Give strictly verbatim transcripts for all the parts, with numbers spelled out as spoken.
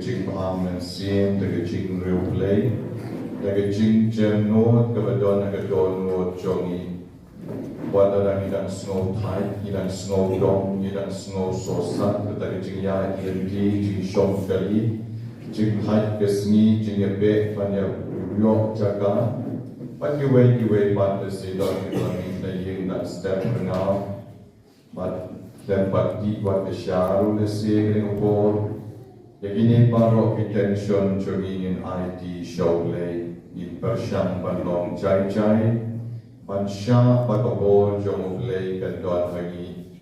Jingpang mynsiem, da ka jingriewblei, da ka jingjemnud kaba don ha ka dohnud jong ngi. Wat lada ngi dang sngewthait, ngi dang sngewdom, ngi dang sngewsohsat, kata ka jingïaid lynti, jingshong kali, jingthait ka sngi, jingïabeh ban ïa ïoh jaka. Bad kiwei kiwei pat lehse don kiba ngi na ïing dang step rngam. Bad lem bad dih wat ka sha ruh lehse ka dei ka por. Ïa kine baroh ki tension jong ngi ngin aiti sha U Blei, ngin pyrshang ban long jai jai, ban shah ba ka bor jong U Blei kan don ha ngi.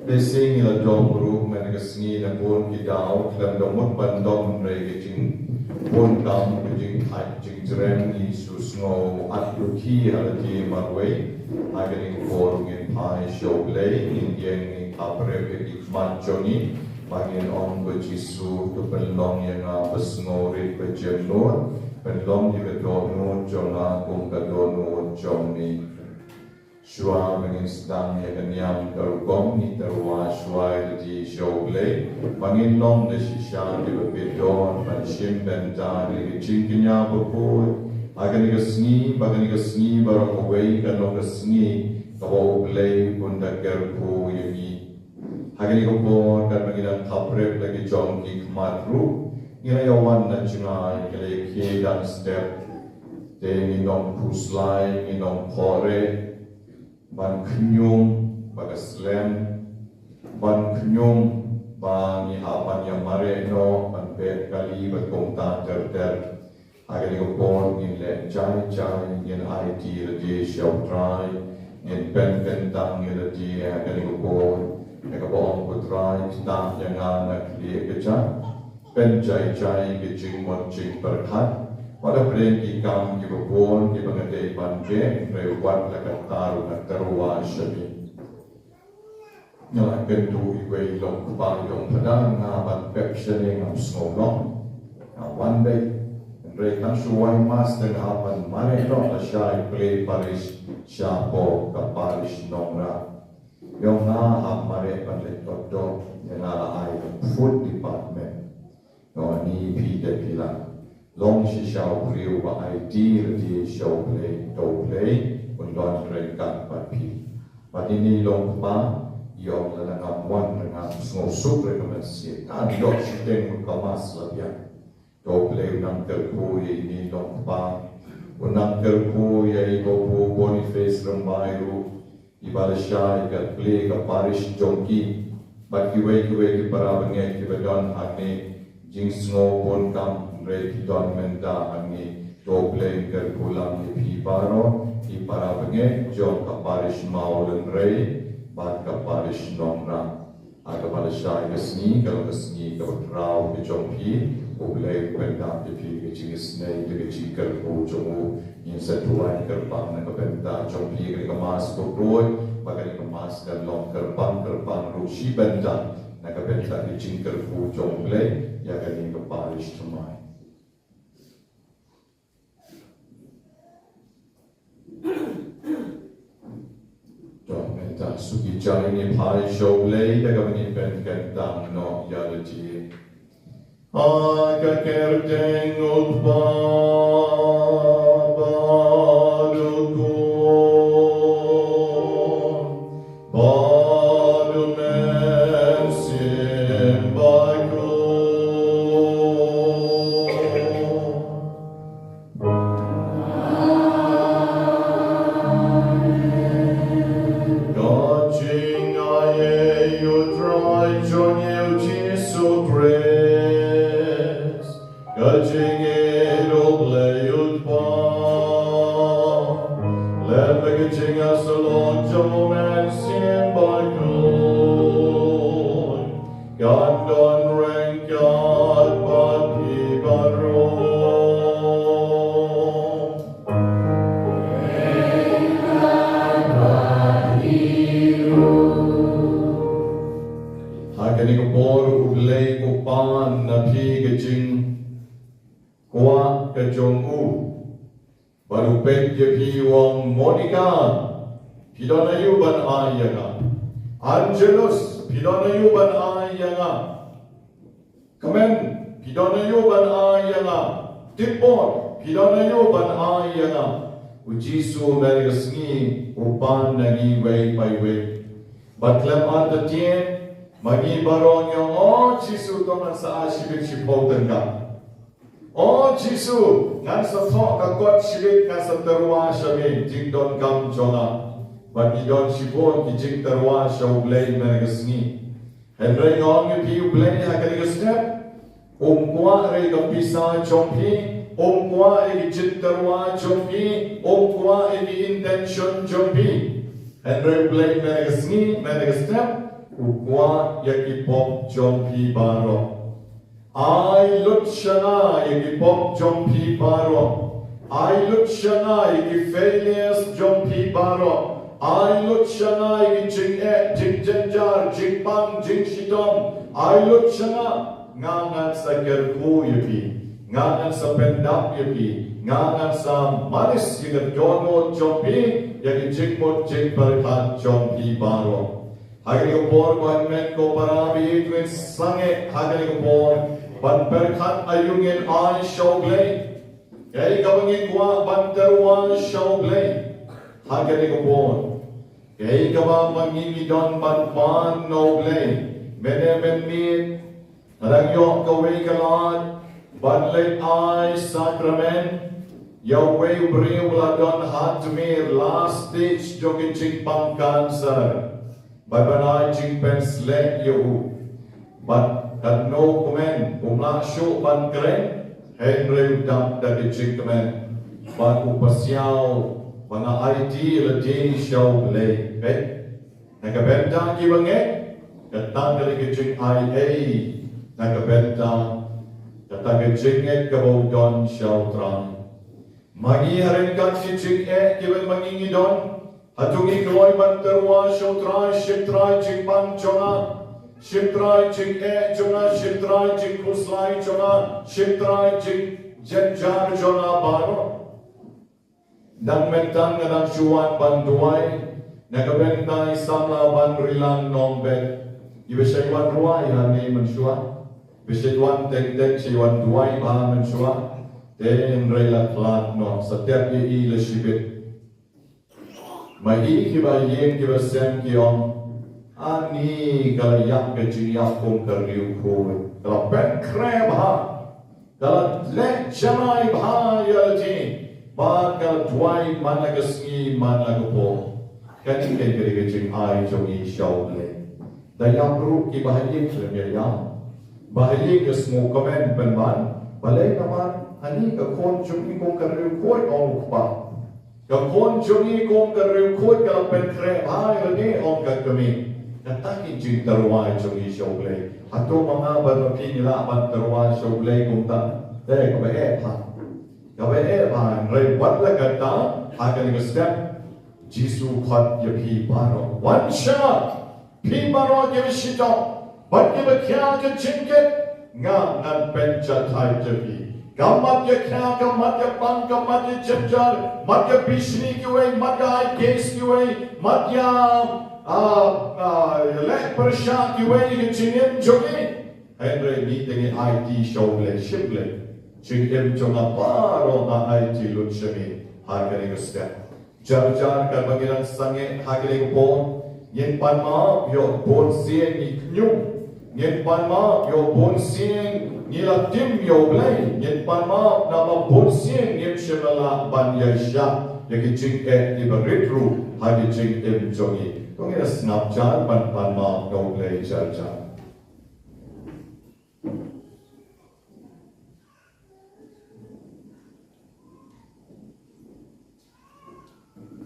Lehse ngi la dom ruh man ka sngi na bun ki daw, khlem da mut ban dom hynrei ka jingbun kam, ka jingthait jingjrem, ngi shu sngew at lukhi ha lade marwei. Ha kane ka por ngin phai sha U Blei, ngin ïeng, ngin khapbrep ïa ki khmat jong ngi, ba ngin ong ba Jisu, to pynlong ïa nga ba sngewrit ba jemnud, pynlong ïa ka dohnud jong nga kum ka dohnud jong me. Shuwa ba ngin sdang ïa ka niam ka rukom, ngi tyrwa shuwa ïa lade sha U Blei, ba ngin long da shisha kiba pyndonkam ban shim bynta ïa ka jingkñia bakhuid ha kane ka sngi, ba kane ka sngi baroh kawei kan long ka sngi kaba U Blei un da kyrkhu ïa ngi. Ha kane ka por, katba ngi dang khapbrep la ki jong ki khmat ruh, ngi la ïa wan na jngai, ngi la ïa khie dang step. Te ngin ym khuslai, ngin ym khohreh ban khñium ba ka slem, ban khñium ba ngi hap ban ïa mareh noh, ban beh kali bad kumta ter ter. Ha kane ka por ngin leh jai jai, ngin aiti lade sha U Trai, ngin pynkyntang ïa lade ha kane ka por. Ïa kaba ong, ko Trai, ktah ïa nga na ka lieh ka jam. Pynjai jai ka jingmut jingpyrkhat. Wat la pyrshah ki kam kiba bun kiba nga dei ban beh, hynrei wat la katta ruh nga tyrwa sha me. Nga la kyntu iwei long kpa ïong phadar, nga ban pep shane ngam sngew long. Nga wan dei. Hynrei tang shu wai mass te nga hap ban mareh noh lashai Blei Parish, shapoh ka Parish Nongrah. Ïong nga hap mareh ban leit dot dot, ïa nga la ai ka food department. Ïong ani phi te phi la long shisha u briew ba aiti lade sha U Blei, to U Blei un don ryngkat bad phi. Bad ine i long kpa, i ong lada ngam wan, ngam sngewsuk re ka mynsiem. Nga ïoh shiteng ka mass la biang. To U Blei un nang kyrkhu ïa ine i long kpa. Un nang kyrkhu ïa i Babu Boniface Rymbai ruh, iba la shah ïa ka plie ka parish jong ki. Bad kiwei kiwei ki para bangeit kiba don hangne, jingsngew bun kam hynrei ki don mynta hangne. To U Blei un kyrkhu lang ïa phi baroh ki para bangeit jong ka parish Mawlynrei bad ka parish Nongrah. Ha kaba lashai ka sngi, ka long ka sngi kaba khraw ka jong phi, U Blei un pyndap ïa phi ka jingisynei da ka jingkyrkhu jong u. Ngin sa duwai kyrpang na ka bynta jong phi, kane ka mass bakhuid, ba kane ka mass kan long kyrpang, kyrpang ruh shi bynta na ka bynta ka jingkyrkhu jong U Blei ïa kane ka parish thymmai. To, mynta suki jai ngin phai sha U Blei da kaba ngin pynkyntang noh ïa lade. Ha ka kyrteng U Kpa bad U Khun bad U Mynsiem Bakhuid. Ka jingaiei U Trai jong ngi U Jisu Khrist, ka jingïeit U Blei U Kpa, lem bad ka jingïasyllok jong U Mynsiem Bakhuid, kan don ryngkat bad phi baroh. Ha kane ka por U Blei u pan na phi ka jingkwah ka jong u. Bad u peit ïa phi u ong, Monica, phi don aïu ban ai ïa nga? Angelus, phi don aïu ban ai ïa nga? Kmen, Phi don aïu ban ai ïa nga? Tip bor, phi don aïu ban ai ïa nga? U Jisu mynne ka sngi u pan na ngi iwei pa iwei. Bad khlem artatien, ma ngi baroh ngi ong, "O Jisu, to ngan sa ai shibit shiphew tyngka. O Jisu, ngan sa thoh ka kot shibit, ngan sa tyrwa sha me, jingdonkam jong nga." Bad ngi don shibun ki jingtyrwa sha U Blei mynne ka sngi. Hynrei nga ong ïa phi, U Blei ha kane ka step um kwah ïa ka pisa jong phi, um kwah ïa ki jingtyrwa jong phi, um kwah ïa ki intention jong phi. Hynrei U Blei mynne ka sngi, mynne ka step, u kwah ïa ki pop jong phi baroh. Ai lut sha nga ïa ki pop jong phi baroh. Ai lut sha nga ïa ki failures jong phi baroh. Ai lut sha nga ïa ki jingeh, jingjynjar, jingpang, jingshitom. Ai lut sha nga, nga ngan sa kyrkhu ïa phi. Nga ngan sa pyndap ïa phi. Nga ngan sa malis ïa ka dohnud jong phi, ïa ki jingmut jingpyrkhat jong phi baroh. Ha kane ka por, ko hynmen ko para, phi to ngin sangeh ha kane ka por ban pyrkhat aïu ngin ai sha U Blei. Kaei kaba ngi kwah ban tyrwa sha U Blei ha kane ka por. Kaei kaba ma ngi ngi don ban pan na U Blei. Mynne mynmiet, nga dang ïoh kawei ka lad ban leit ai sakramen ïa uwei u briew uba la don ha tmier, last stage jong ka jingpang cancer. Bad ban ai jingpynsleh ïa u. Bad katno kmen um lah shuh ban kren, hynrei u dap da ka jingkmen. Bad u pasiaw ba nga aiti lade sha U Blei. Peit, na ka bynta kiba ngeit, kata ka dei ka jingai ei na ka bynta kata ka jingngeit kaba u don sha U Trai. Ma ngi ha ryngkat ki jingeh kiba ma ngi ngi don, hato ngi kloi ban tyrwa sha U Trai, Shim Trai jingpang jong nga, Shim Trai jingeh jong nga, Shim Trai jingkhuslai jong nga, Shim Trai jingjynjar jong nga baroh? Dang mynta nga dang shu wan ban duwai na ka bynta i samla Banrilang Nongbet. Iba shait wan duwai hangne mynshuwa, iba shait wan teng teng shait wan duwai bha mynshuwa. Te hynrei la khlad noh, sa tep ïa i la shibit. Ma i kiba ïeng kiba sem ki ong, ani ka la ïap ka jingïap kum ka riewkhuid, ka la pynkhreh bha, ka la leh janai bha ïa lade, bad ka la duwai man la ka sngi man la ka por. Kane ka dei ka jingai jong ngi sha U Blei. Da ïap ruh kiba ha ïing khlem ïa ïap. Ba ha ïing ka sngewkmen pynban, balei namar ani ka khun jong ngi kum ka riewkhuid, ong u kpa. Ka khun jong ngi kum ka riewkhuid ka la pynkhreh bha ïa lade, ong ka kmie. Kata ki jingtyrwa jong ngi sha U Blei. Hato ma nga bad ma phi ngi lah ban tyrwa sha U Blei kumta? Te kaba eh bha. Kaba eh bha, hynrei wat la kata, ha kane ka step Jisu khot ïa phi baroh. Wan sha nga, phi baroh kiba shitom bad kiba khia ka jingkit, nga ngan pynjahthait ïa phi. Ka mat ïa khia, ka mat ïa pang, ka mat ïa jynjar, mat ïa bishni kiwei, mat ïa ai case kiwei, mat ïa, ah, ah, ïa leh pyrshah kiwei ïa ka jingim jong ngi. Hynrei ngi te ngi aiti sha U Blei, shim Blei. Jingim jong nga baroh nga aiti lut sha me ha kane ka step. Jar jar katba ngi dang sangeh ha kane ka por, ngin pan map ïoh bun sien ngi khñium. Ngin pan map ïoh bun sien ngi la tim ïa U Blei. Ngin pan map namar bun sien ngim shym la lah ban ïaishah ïa ki jingeh kiba rit ruh ha ki jingim jong ngi. To ngin ïa sngap jar ban pan map na U Blei jar jar.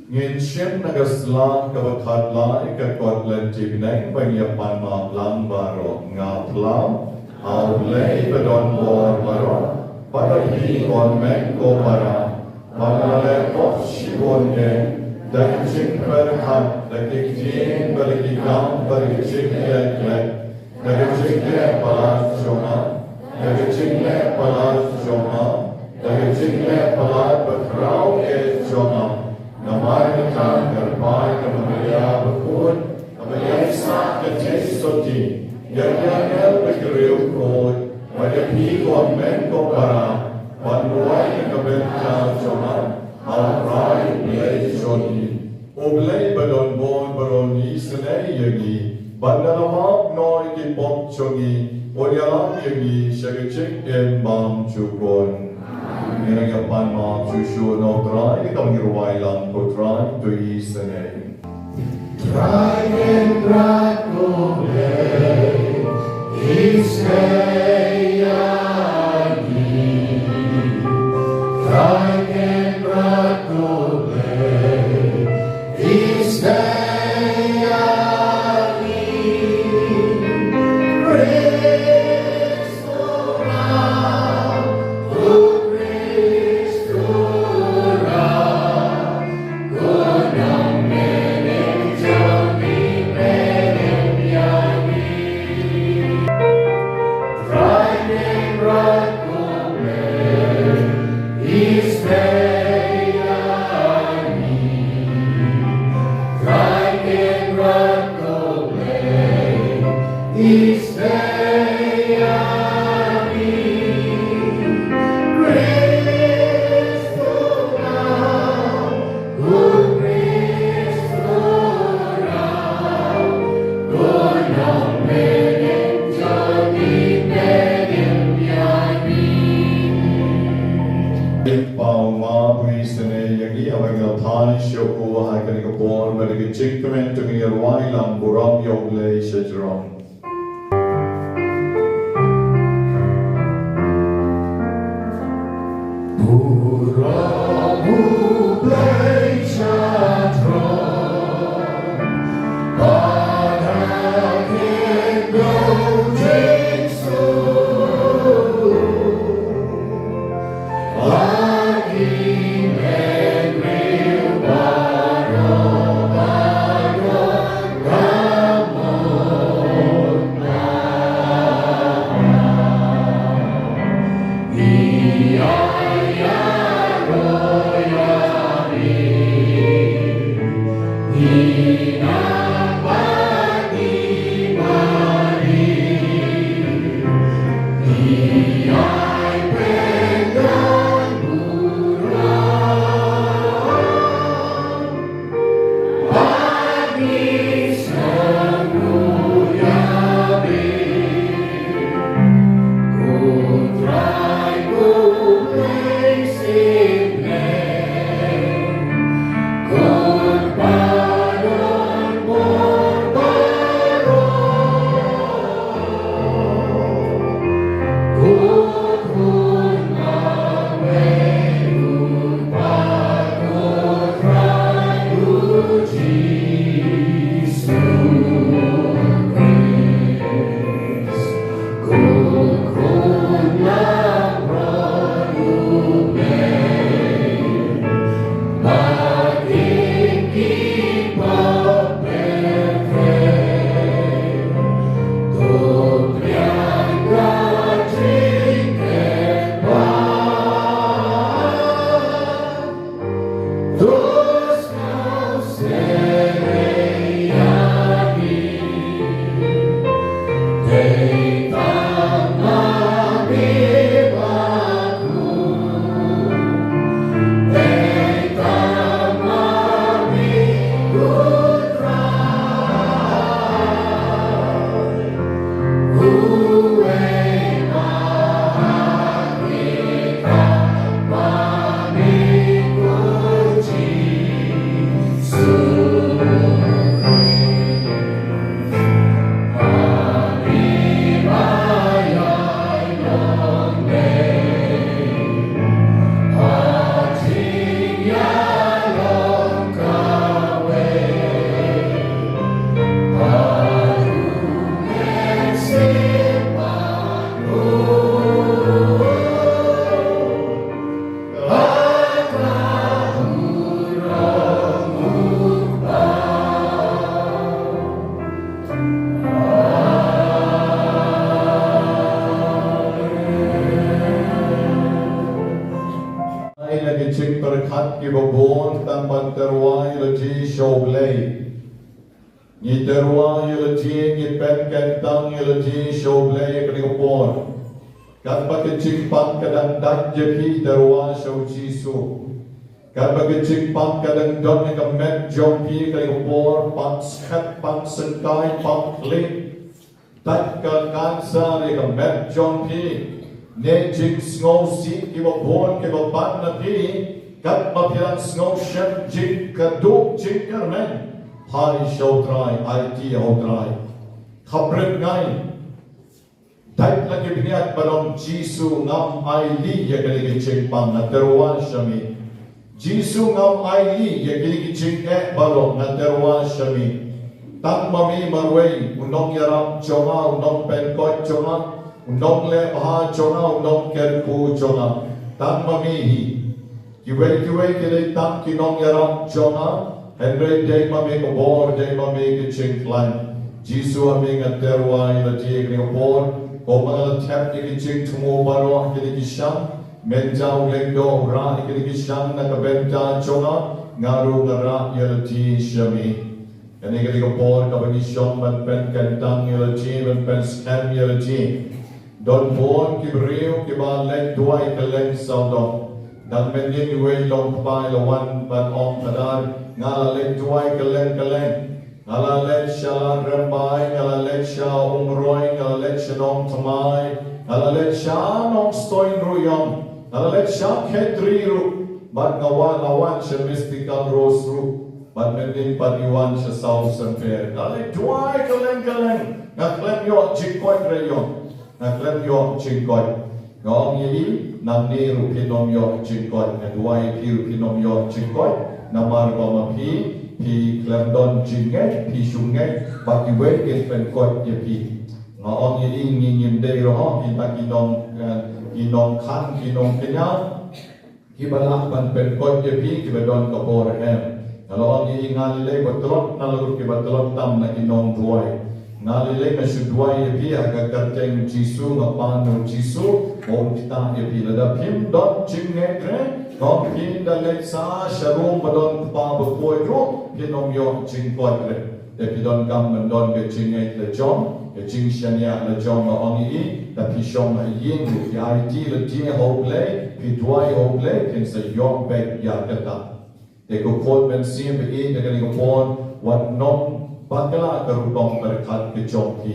Ngin shim na ka sla kaba khatlai ka kot lynti bneng ba ngi ïa pan map lang baroh. Nga phla, A U Blei ba don bor baroh, bad da phi ko hynmen ko para, ba nga la leh pop shibun eh, da ka jingpyrkhat, da ki ktien bad da ki kam bad da ki jingïaleh, da ka jingleh palat jong nga, da ka jingleh palat jong nga, da ka jingleh palat bakhraw eh jong nga. Namar kata nga kyrpad ïa ka Maria bakhuid, kaba ïaisah ka jingsotti ïa ki angel bad ki riewkhuid, bad ïa phi ko Pop jong ngi, un ïalam ïa ngi sha ka jingim bymjukut. Ngin ïa pan map shuh shuh na U Trai, kaba ngi rwai lang, Ko Trai, to isynei. Trai Kynrad ko Blei, isynei ïa ngi. Trai Kynrad ko Blei, isynei ïa ngi. Khrist u rai, ko Khrist u rai. Pau ma bui sene yang i awang la pai shuku ha kane ka por, bad ka jingkmen to ngin ïa rwai lang burom ïa U Blei sha jrong. Ai na ki jingpyrkhat kiba bun tang ban tyrwa ïa lade sha U Blei. Ngi tyrwa ïa lade, ngi pynkyntang ïa lade sha U Blei ha kane ka por. Katba ka jingpang ka dang dait ïa phi, tyrwa sha U Jisu. Katba ka jingpang ka dang don ha ka met jong phi ha kane ka por, pang skhem, pang syngkai, pang khlieh. Tat ka cancer ïa ka met jong phi. Ne jingsngewsih kiba bun kiba pan na phi. Katba phi dang sngewsih jingkyrduh jingkyrmen. Phai sha U Trai, aiti ha U Trai. Khabret ngai. Dei na ki bniat ba ong Jisu ngam ailad ïa kane ka jingpang, nga tyrwa sha me. Jisu ngam ailad ïa kine ki jingeh baroh, nga tyrwa sha me. Tang ma me marwei, u nongïarap jong nga, u nongpynkoit jong nga, u nongleh bha jong nga, u nongkyrkhu jong nga. Tang ma me hi. Kiwei kiwei ki dei tang ki nongïarap jong nga, hynrei dei ma me ka bor, dei ma me ka jingkhlaiñ. Jisu ha me nga tyrwa ïa lade kane ka por, kumba nga la thep ïa ki jingthmu baroh kine ki shang, mynta U Lyngdoh u rah ïa kine ki shang na ka bynta jong nga, nga ruh nga rah ïa lade sha me. Kane ka dei ka por kaba ngi shong ban pynkyntang ïa lade, ban pynskhem ïa lade. Don bun ki briew kiba leit duwai kylleng sawdong. Dang mynnin iwei long kpa i la wan ban ong, Phadar, nga la leit duwai kylleng kylleng. Nga la leit sha Ladrymbai, nga la leit sha Umroi, nga la leit sha Nongthymmai, nga la leit sha Nongstoiñ ruh ïong, nga la leit sha Khetri ruh, bad nga wan, la wan sha Mystical Rose ruh, bad mynnin pat i wan sha South Sempere. Nga la leit duwai kylleng kylleng, nga khlem ïoh jingkoit re ïong. Nga khlem ïoh jingkoit. Nga ong ïa i, nangne ruh phin ym ïoh jingkoit. Nga duwai ïa phi ruh phin ym ïoh jingkoit. Namar ba ma phi, phi khlem don jingngeit, phi shu ngeit ba kiwei kin pynkoit ïa phi. Nga ong ïa i, ngi ngim dei ruh ong kita ki nong, eh, ki nongkhang, ki nongkñia. Kiba lah ban pynkoit ïa phi kiba don ka bor, em. Nga la ong ïa i, nga lei lei ba tlot na la ruh kiba tlot tam na ki nongduwai. Nga lei lei nga shu duwai ïa phi ha ka kyrteng Jisu, nga pan ïa u Jisu ba un ktah ïa phi. Lada phim don jingngeit re, kum phin da leit sa sha rum ba don kpa ba khuid ruh, phin ym ïoh jingkoit re. Te phi donkam ban don ka jingngeit la jong, ka jingshaniah la jong, nga ong ïa i, da phi shong ha ïing ruh phi aiti lade ha U Blei, phi duwai ha U Blei, phin sa ïoh beit ïa kata. Te ko khun mynsiem, phi ïeit, da kane ka por wat nym bakla ka rukom pyrkhat ka jong phi.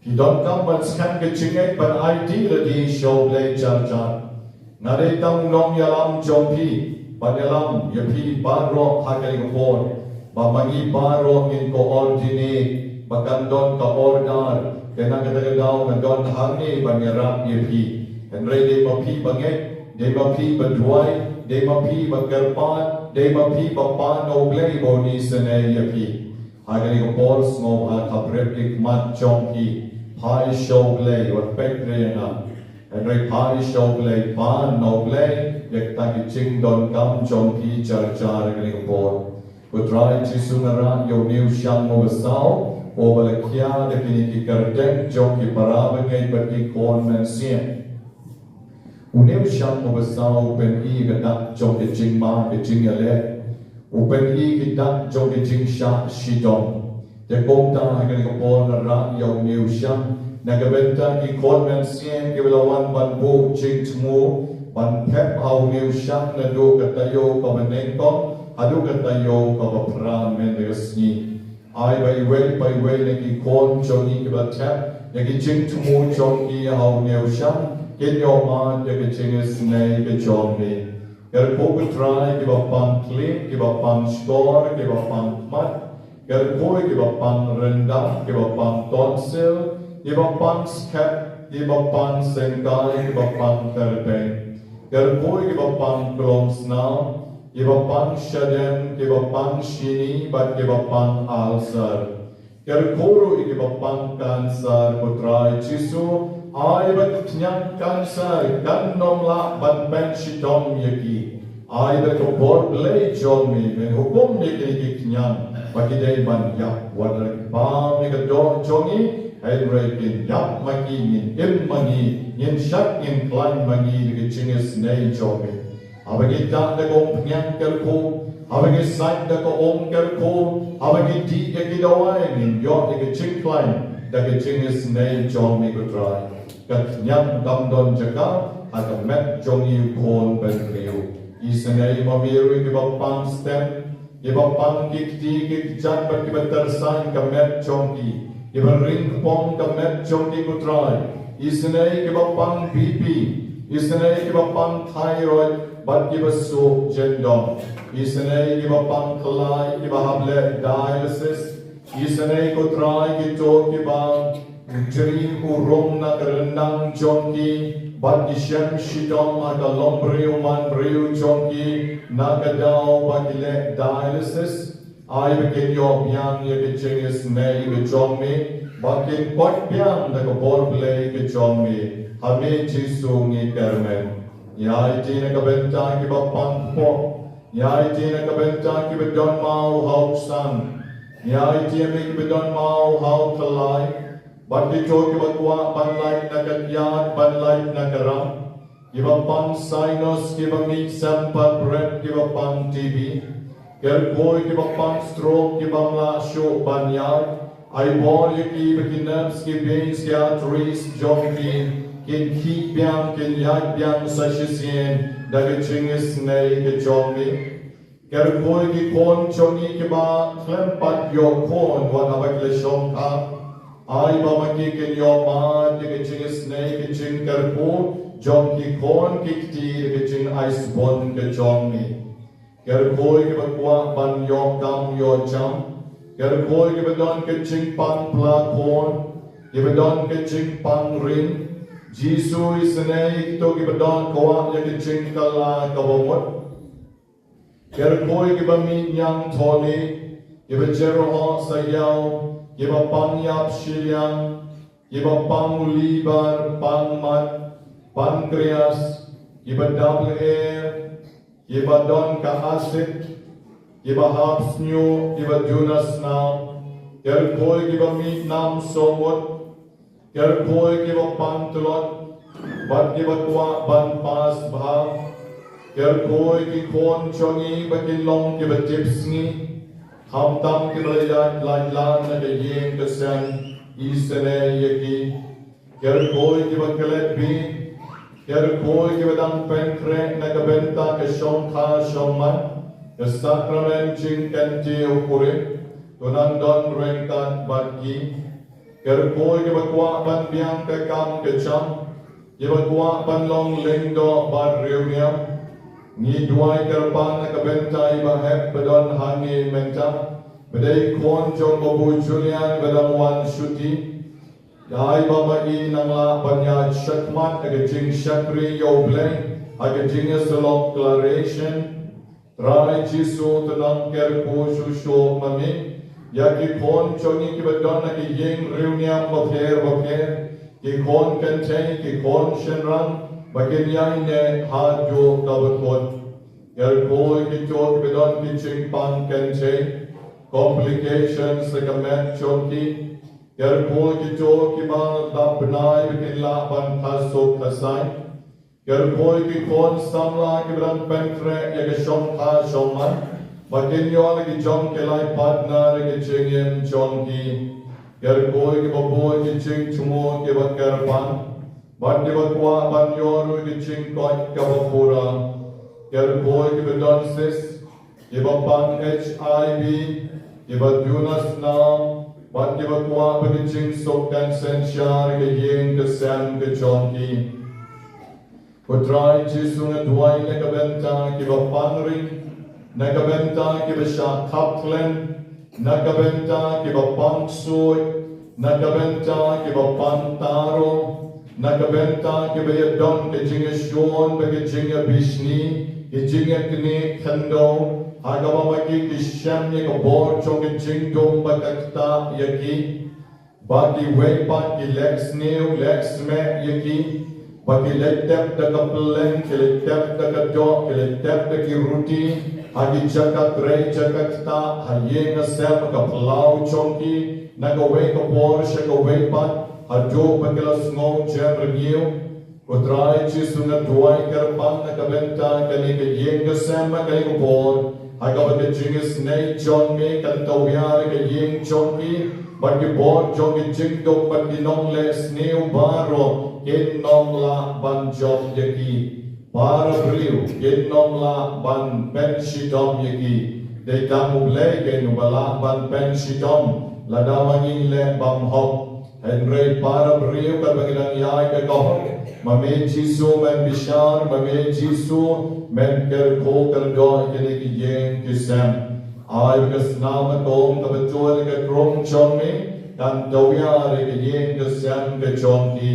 Phi donkam ban skhem ka jingngeit ban aiti lade sha U Blei jar jar. Nga dei tang u nongïalam jong phi, ban ïalam ïa phi baroh ha kane ka por. Ba ma ngi baroh ngin ko ordinate, ba kan don ka order, te na kata ka daw nga don hangne ban ïarap ïa phi. Hynrei dei ma phi ba ngeit, dei ma phi ba duwai, dei ma phi ba kyrpad, dei ma phi ba pan na U Blei ba un isynei ïa phi. Ha kane ka por sngewbha khabret ki khmat jong phi, phai sha U Blei, wat peit re ïa nga. Hynrei phai sha U Blei, pan na U Blei ïa kita ki jingdonkam jong phi jar jar ha kane ka por. Ko Trai Jisu, nga rah ïa une u shang uba saw, uba la khia da kine ki kyrteng jong ki para bangeit bad ki khun mynsiem. Une u shang uba saw u pyni ka dak jong ka jingma ka jingïaleh. U pyni ka dak jong ka jingshah shitom. Te kumta ha kane ka por nga rah ïa une u shang na ka bynta ki khun mynsiem kiba la wan ban buh jingthmu ban thep ha une u shang naduh ka taïew kaba nyngkong haduh ka taïew kaba phra mynta ka sngi. Ai ba iwei pa iwei na ki khun jong ngi kiba thep ïa ki jingthmu jong ki ha une u shang kin ïoh mad ïa ka jingisynei ka jong me. Kyrkhu ko Trai kiba pang khlieh, kiba pang shkor, kiba pang khmat. Kyrkhu ïa kiba pang ryndang, kiba pang tonsil, kiba pang skep, kiba pang syngkai, kiba pang tyrpeng. Kyrkhu ïa kiba pang klongsnam, kiba pang shadem, kiba pang shini bad kiba pang ulcer. Kyrkhu ruh ïa kiba pang cancer, ko Trai Jisu, ai ba ka khñiang cancer kan ym lah ban pynshitom ïa ki. Ai ba ka bor Blei jong me, men hukum ïa kine ki khñiang ba ki dei ban ïap. Wat la kbam ïa ka doh jong ngi, hynrei kin ïap ma ki, ngin im ma ngi, ngin shad ngin khlaiñ ma ngi da ka jingisynei jong me. Haba ngi dah da ka umphniang, kyrkhu. Haba ngi sait da ka um, kyrkhu. Haba ngi dih ïa ki dawai, ngin ïoh ïa ka jingkhlaiñ da ka jingisynei jong me, ko Trai. Ka khñiang kam don jaka ha ka met jong ngi u khun bynriew. Isynei ma me ruh ïa kiba pang stent, kiba pang ki kti ki kjat bad kiba tyrsaiñ ka met jong ki. Kiba ring kpong ka met jong ki, ko Trai. Isynei kiba pang B P, isynei kiba pang thyroid bad kiba suk jendong, isynei kiba pang khlai, kiba hap leh dialysis, isynei, ko Trai, kito kiba jri u rung na ka ryndang jong ki bad ki shem shitom ha ka longbriew manbriew jong ki na ka daw ba ki leh dialysis. Ai ba kin ïoh biang ïa ka jingisynei ka jong me, ba kin kot biang da ka bor Blei ka jong me. Ha me Jisu ngi kyrmen. Ngi aiti na ka bynta kiba pang kpoh, ngi aiti na ka bynta kiba don maw ha u ksan, ngi aiti ïa me kiba don maw ha u khlai, bad kito kiba kwah ban lait na ka kyiad, ban lait na ka rang, kiba pang sinus, kiba mih sem pat bret, kiba pang T B, kyrkhu ïa kiba pang stroke, kiba ym lah shuh ban ïaid. Ai bor ïa ki ba ki nerves, ki veins, ki arteries jong ki kin khih biang, kin ïaid biang sa shisien da ka jingisynei ka jong me. Kyrkhu ïa ki khun jong ngi kiba khlem pat ïoh khun wat haba ki la shongkha. Ai ba ma ki kin ïoh mad ïa ka jingisynei ka jingkyrkhu jong ki khun ki kti da ka jingaisbun ka jong me. Kyrkhu ïa kiba kwah ban ïoh kam ïoh jam. Kyrkhu ïa kiba don ka jingpang pla khun, kiba don ka jingpang ring. Jisu, isynei ïa kito kiba don kwah ïa ka jingkylla kaba mut. Kyrkhu ïa kiba mih ñiang tholi, kiba jyrhoh sayaw, kiba pang ïap shiliang, kiba pang u liver, pang mat, pancreas, kiba dap lyer, kiba don ka acid, kiba hap sniew, kiba duna snam, kyrkhu ïa kiba mih nam sawmut, kyrkhu ïa kiba pang tlot bad kiba kwah ban pass bha, kyrkhu ïa ki khun jong ngi ba kin long kiba tipsngi, khamtam kiba la ïaid lait lan na ka ïing ka sem, isynei ïa ki. Kyrkhu ïa kiba klet bih, kyrkhu ïa kiba dang pynkhreh na ka bynta ka shongkha shongman, ka sakramen jingkyntiew kurim, to nang don ryngkat bad ki. Kyrkhu ïa kiba kwah ban biang ka kam ka jam, kiba kwah ban long lyngdoh bad riewniam. Ngi duwai kyrpang na ka bynta i Bah Hep ba don hangne mynta, ba dei khun jong Babu Julian ba dang wan shuti. Ai ba ma i nang lah ban ïaid shakhmat ha ka jingshakri ïa U Blei ha ka jingïasyllok declaration. Trai Jisu, to nang kyrkhu shuh shuh ma me ïa ki khun jong ngi kiba don ha ki ïing riewniam bapher bapher, ki khun kynthei, ki khun shynrang, ba kin ïaineh haduh kaba kut. Kyrkhu ïa kito kiba don ki jingpang kynthei, complications ha ka met jong ki. Kyrkhu ïa kito kiba dap bnai ba kin lah ban kha suk kha sai. Kyrkhu ïa ki khun samla kiba dang pynkhreh ïa ka shongkha shongman, ba kin ïoh la ki jong ki lai partner ha ka jingim jong ki. Kyrkhu ïa kiba bun ki jingthmu kiba kyrpang, bad kiba kwah ban ïoh ruh ïa ka jingkoit kaba pura. Kyrkhu ïa kiba don cyst, kiba pang H I V, kiba duna snam, bad kiba kwah ba ki jingsuk kan synshar ïa ka ïing ka sem ka jong ki. Ko Trai Jisu, nga duwai na ka bynta kiba pang ring, na ka bynta kiba shah khap khlem, na ka bynta kiba pang ksuid, na ka bynta kiba pang taro, na ka bynta kiba ïadon ka jingïashun bad ka jingïabishni, ka jingïaknieh khyndew, ha kaba ma ki ki shem ïa ka bor jong ka jingdum bad ka ktah ïa ki. Ba kiwei pat ki leh sniew leh smeh ïa ki, ba ki leit tep da ka pylleng, ki leit tep da ka doh, ki leit tep da ki ruti ha ki jaka trei jaka ktah, ha ïing ha sem, ha ka phyllaw jong ki, na kawei ka por sha kawei pat, haduh ba ki la sngew jem rngiew. Ko Trai Jisu, nga duwai kyrpang na ka bynta kane ka ïing ka sem ha kane ka por, ha kaba ka jingisynei jong me kan tawiar ha ka ïing jong ki, bad ki bor jong ki jingdum bad ki nongleh sniew baroh kin ym lah ban jop ïa ki. Para briew kin ym lah ban pynshitom ïa ki. Dei tang U Blei keiñ uba lah ban pynshitom, Lada ma ngi leh bymhok, hynrei para briew katba ngi dang ïaid da ka hok, ma me Jisu men bishar, ma me Jisu men kyrkhu kyrdoh ïa kine ki ïing ki sem. Ai ba ka snam kum kaba tuid ïa ka krung jong me kan tuid ïa ka ïing ka sem ka jong ki.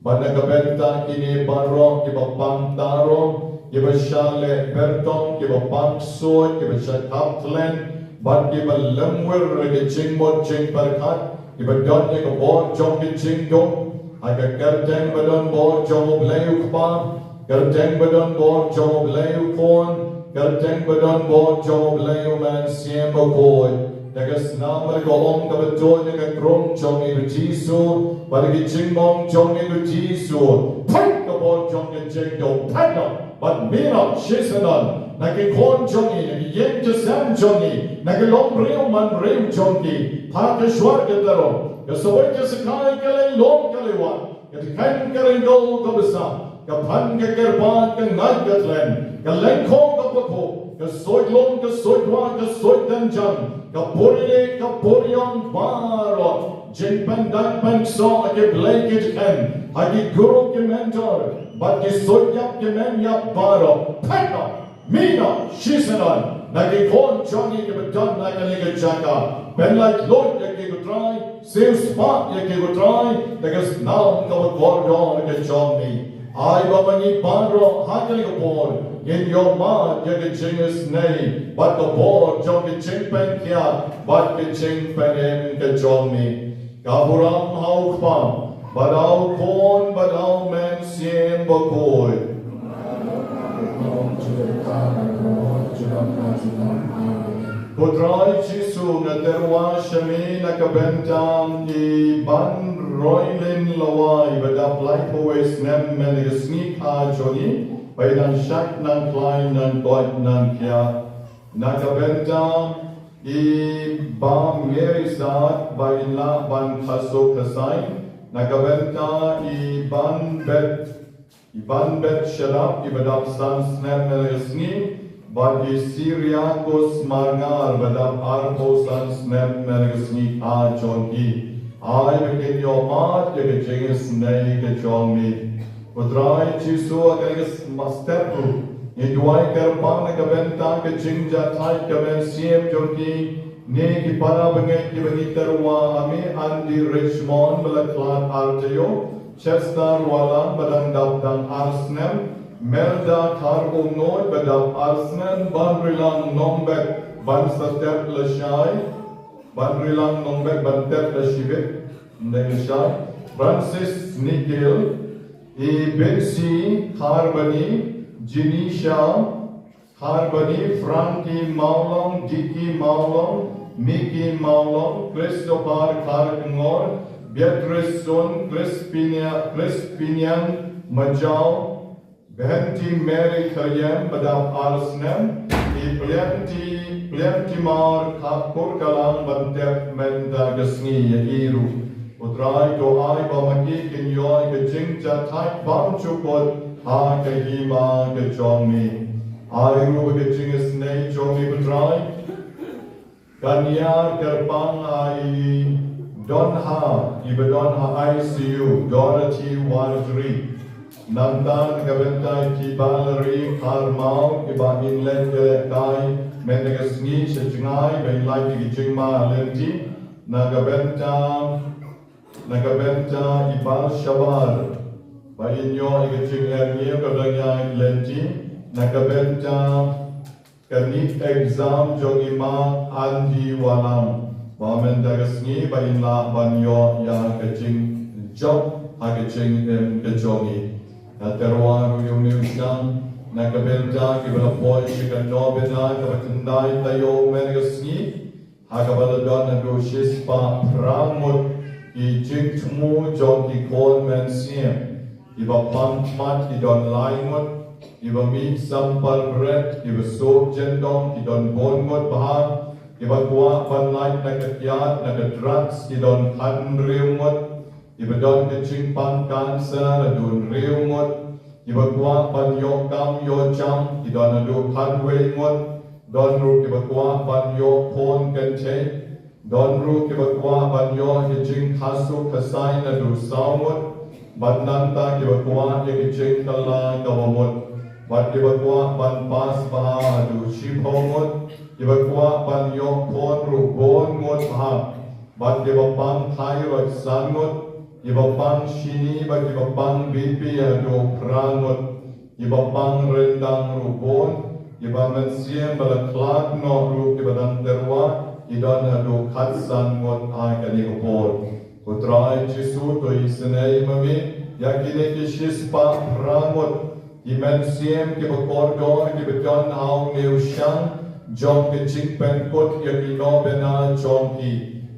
Bad na ka bynta kine baroh kiba pang tarong, kiba shah leh byrtong, kiba pang suit, kiba shah kham tlen, bad kiba lymwir ïa ka jingmut jingpyrkhat, kiba don ïa ka bor jong ka jingdum, ha ka kyrteng ba don bor jong U Blei U Kpa, kyrteng ba don bor jong U Blei U Khun, kyrteng ba don bor jong U Blei U Mynsiem Bakhuid. Da ka snam bad ka kum kaba tuid ïa ka krung jong ngi ko Jisu, bad da ka jingmong jong ngi ko Jisu, peit ka bor jong ka jingdum, peit noh, bad mih noh shisyndon na ki khun jong ngi, na ki ïing ki sem jong ngi, na ki longbriew manbriew jong ki, ha ka shwa ka tarong, ka sawei ka sakai, ka lyngngoh ka lyngngoh, ka dkheiñ ka ryngkew kaba sah, ka phan ka kyrpad, ka ngait ka tlen, ka lyngkhuh ka bakhuid, ka suid lum, ka suid wah, ka suid tynjang, ka purieh, ka puriong baroh, jingpyndait pynksoh ha ki blei ki dkheiñ, ha ki guru ki mentor, bad ki suid ïap ki men ïap baroh, peit noh, mih noh shisyndon na ki khun jong ngi kiba don ha kane ka jaka, pynlait luid ïa ki ko Trai, siew spah ïa ki ko Trai, da ka snam kaba kordor ka jong me. Ai ba ma ngi baroh ha kane ka por ngin ïohmad ïa ka jingisynei bad ka bor jong ka jingpynkhiah bad ka jingpynim ka jong me. Ka burom ha U Kpa, bad ha U Khun, bad ha U Mynsiem Bakhuid. Ko Trai Jisu, nga tyrwa sha me na ka bynta i Banroilin Lawai ba dap laiphew wei snem mynta ka sngi ha jong ngi, ba i nang shad nang khlaiñ nang koit nang khiah. Na ka bynta i Bam Ngeri Sat ba in lah ban khaso khasai. Na ka bynta i Ban Bet, i Ban Bet Sharap i ba dap san snem mynta ka sngi, bad i Siriakus Marngar ba dap arphew san snem mynta ka sngi ha jong ki. Ai ba kin ïohmad ïa ka jingisynei ka jong me. Ko Trai Jisu, ha kane ka step ruh ngi duwai kyrpang na ka bynta ka jingjahthait ka mynsiem jong kine ki para bangeit kiba ngi tyrwa ha me, Andy Richmond ba la khlad ar taïew, Chester Walang ba dang dap tang ar snem, Melda Kharumnuid ba dap ar snem, Banrilang Nongbet ban sa tep lashai, Banrilang Nongbet ban tep lashibit, neng lashai, Francis Nikhil, i Betsy Kharbani, Jinisha Kharbani, Frankie Mawlong, Dicky Mawlong, Mickey Mawlong, Christopher Kharkongor, Beatrice Sun, Crispina, Crispinian Majau, Bhenti Mary Kharyem ba dap ar snem, i Plianti, Plianti Mar Khakur Kalang ban tep mynta ka sngi ïa i ruh. Ko Trai to ai ba ma ki kin ïoh ka jingjahthait bymjukut ha ka hima ka jong me. Ai ruh ba ka jingisynei jong me ko Trai kan ïar kyrpang ha i Donha, i ba don ha I C U, Dorothy Wardri. Nangta na ka bynta i Balari Kharmaw, i ba in leit ïalehkai mynta ka sngi sha jngai ba in lait ïa ki jingma lynti. Na ka bynta, na ka bynta i Bal Shabar ba in ïoh ïa ka jingeh, ïa ka dang ïa lynti. Na ka bynta ka NEET exam jong i ma Andy Walang ba mynta ka sngi ba in lah ban ïoh ïa ka jingjop ha ka jingim ka jong i. Nga tyrwa ruh ïa une u shang na ka bynta kiba la poi sha ka nongbynta kaba khyndai taïew mynta ka sngi, ha kaba la don haduh shispah phra ngut ki jingthmu jong ki khun mynsiem. Kiba pang khmat ki don lai ngut, kiba mih sampar bret, kiba suk jyndong ki don bun ngut bha, kiba kwah ban lait na ka kiad na ka drugs ki don khathynriew ngut, kiba don ka jingpang cancer haduh hynriew ngut, kiba kwah ban ïoh kam ïoh jam ki don haduh khatwei ngut, don ruh kiba kwah ban ïoh khun kynthei, Don ruh kiba kwah ban ïoh ki jingkhasu khasai naduh saw ngut, bad nangta kiba kwah ïa ki jingkylla kaba mut, bad kiba kwah ban pass bha haduh shiphew ngut, kiba kwah ban ïoh phone ruh bun ngut bha, bad kiba pang thyroid san ngut, kiba pang shini bad kiba pang B P haduh phra ngut, kiba pang ryndang ruh bun, kiba mynsiem ba la khlad noh ruh kiba dang tyrwa, ki don haduh khatsan ngut ha kane ka por. Ko Trai Jisu, to isynei ma me ïa kine ki shispah phra ngut ki mynsiem kiba kordor kiba don ha u newshang jong ka jingpynkut ïa ki nongbna jong ki.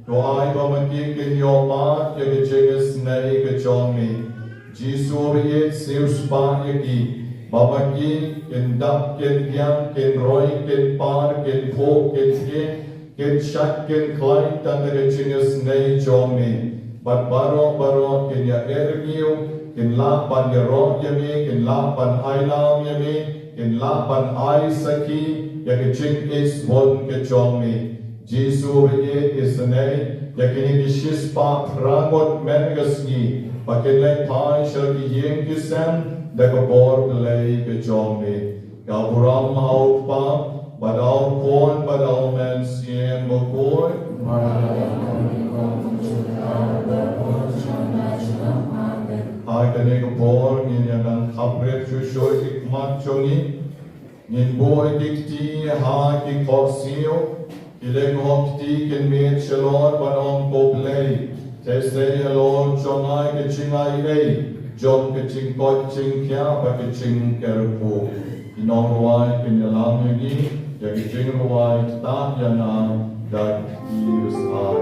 To ai ba ma ki kin ïoh mad ïa ka jingisynei ka jong me. Jisu, ba ïeit, siewspah ïa ki ba ma ki kin dap kin diang, kin roi kin par, kin phuh kin thied, kin shait kin khlaiñ tang da ka jingisynei jong me. Bad baroh baroh kin ïa-erngiew, kin lah ban ïaroh ïa me, kin lah ban ailad ïa me, kin lah ban ai sakhi ïa ka jingisbun ka jong me. Jisu, ba ïeit, isynei ïa kine ki shispah phra ngut mynta ka sngi ba kin leit phai sha la ki ïing ki sem da ka bor Blei ka jong me. Ka burom ha u Kpa, bad ha u Khun, bad ha u Mynsiem Bakhuid. Ha kane ka por ngin ïa nang khapret shuh shuh ïa ki khmat jong ngi. Ngin buh ïa ki kti ha ki khohsiew. Ki lyngkhuh kti kin miet shalor ban ong, Ko Blei, theh sei halor jong nga ïa ka jingai ei jong ka jingkoit jingkhiah bad ka jingkyrkhu. Ki nongrwai kin ïalam ïa ngi ïa ka jingrwai, Ktah ïa nga da ka kti basai.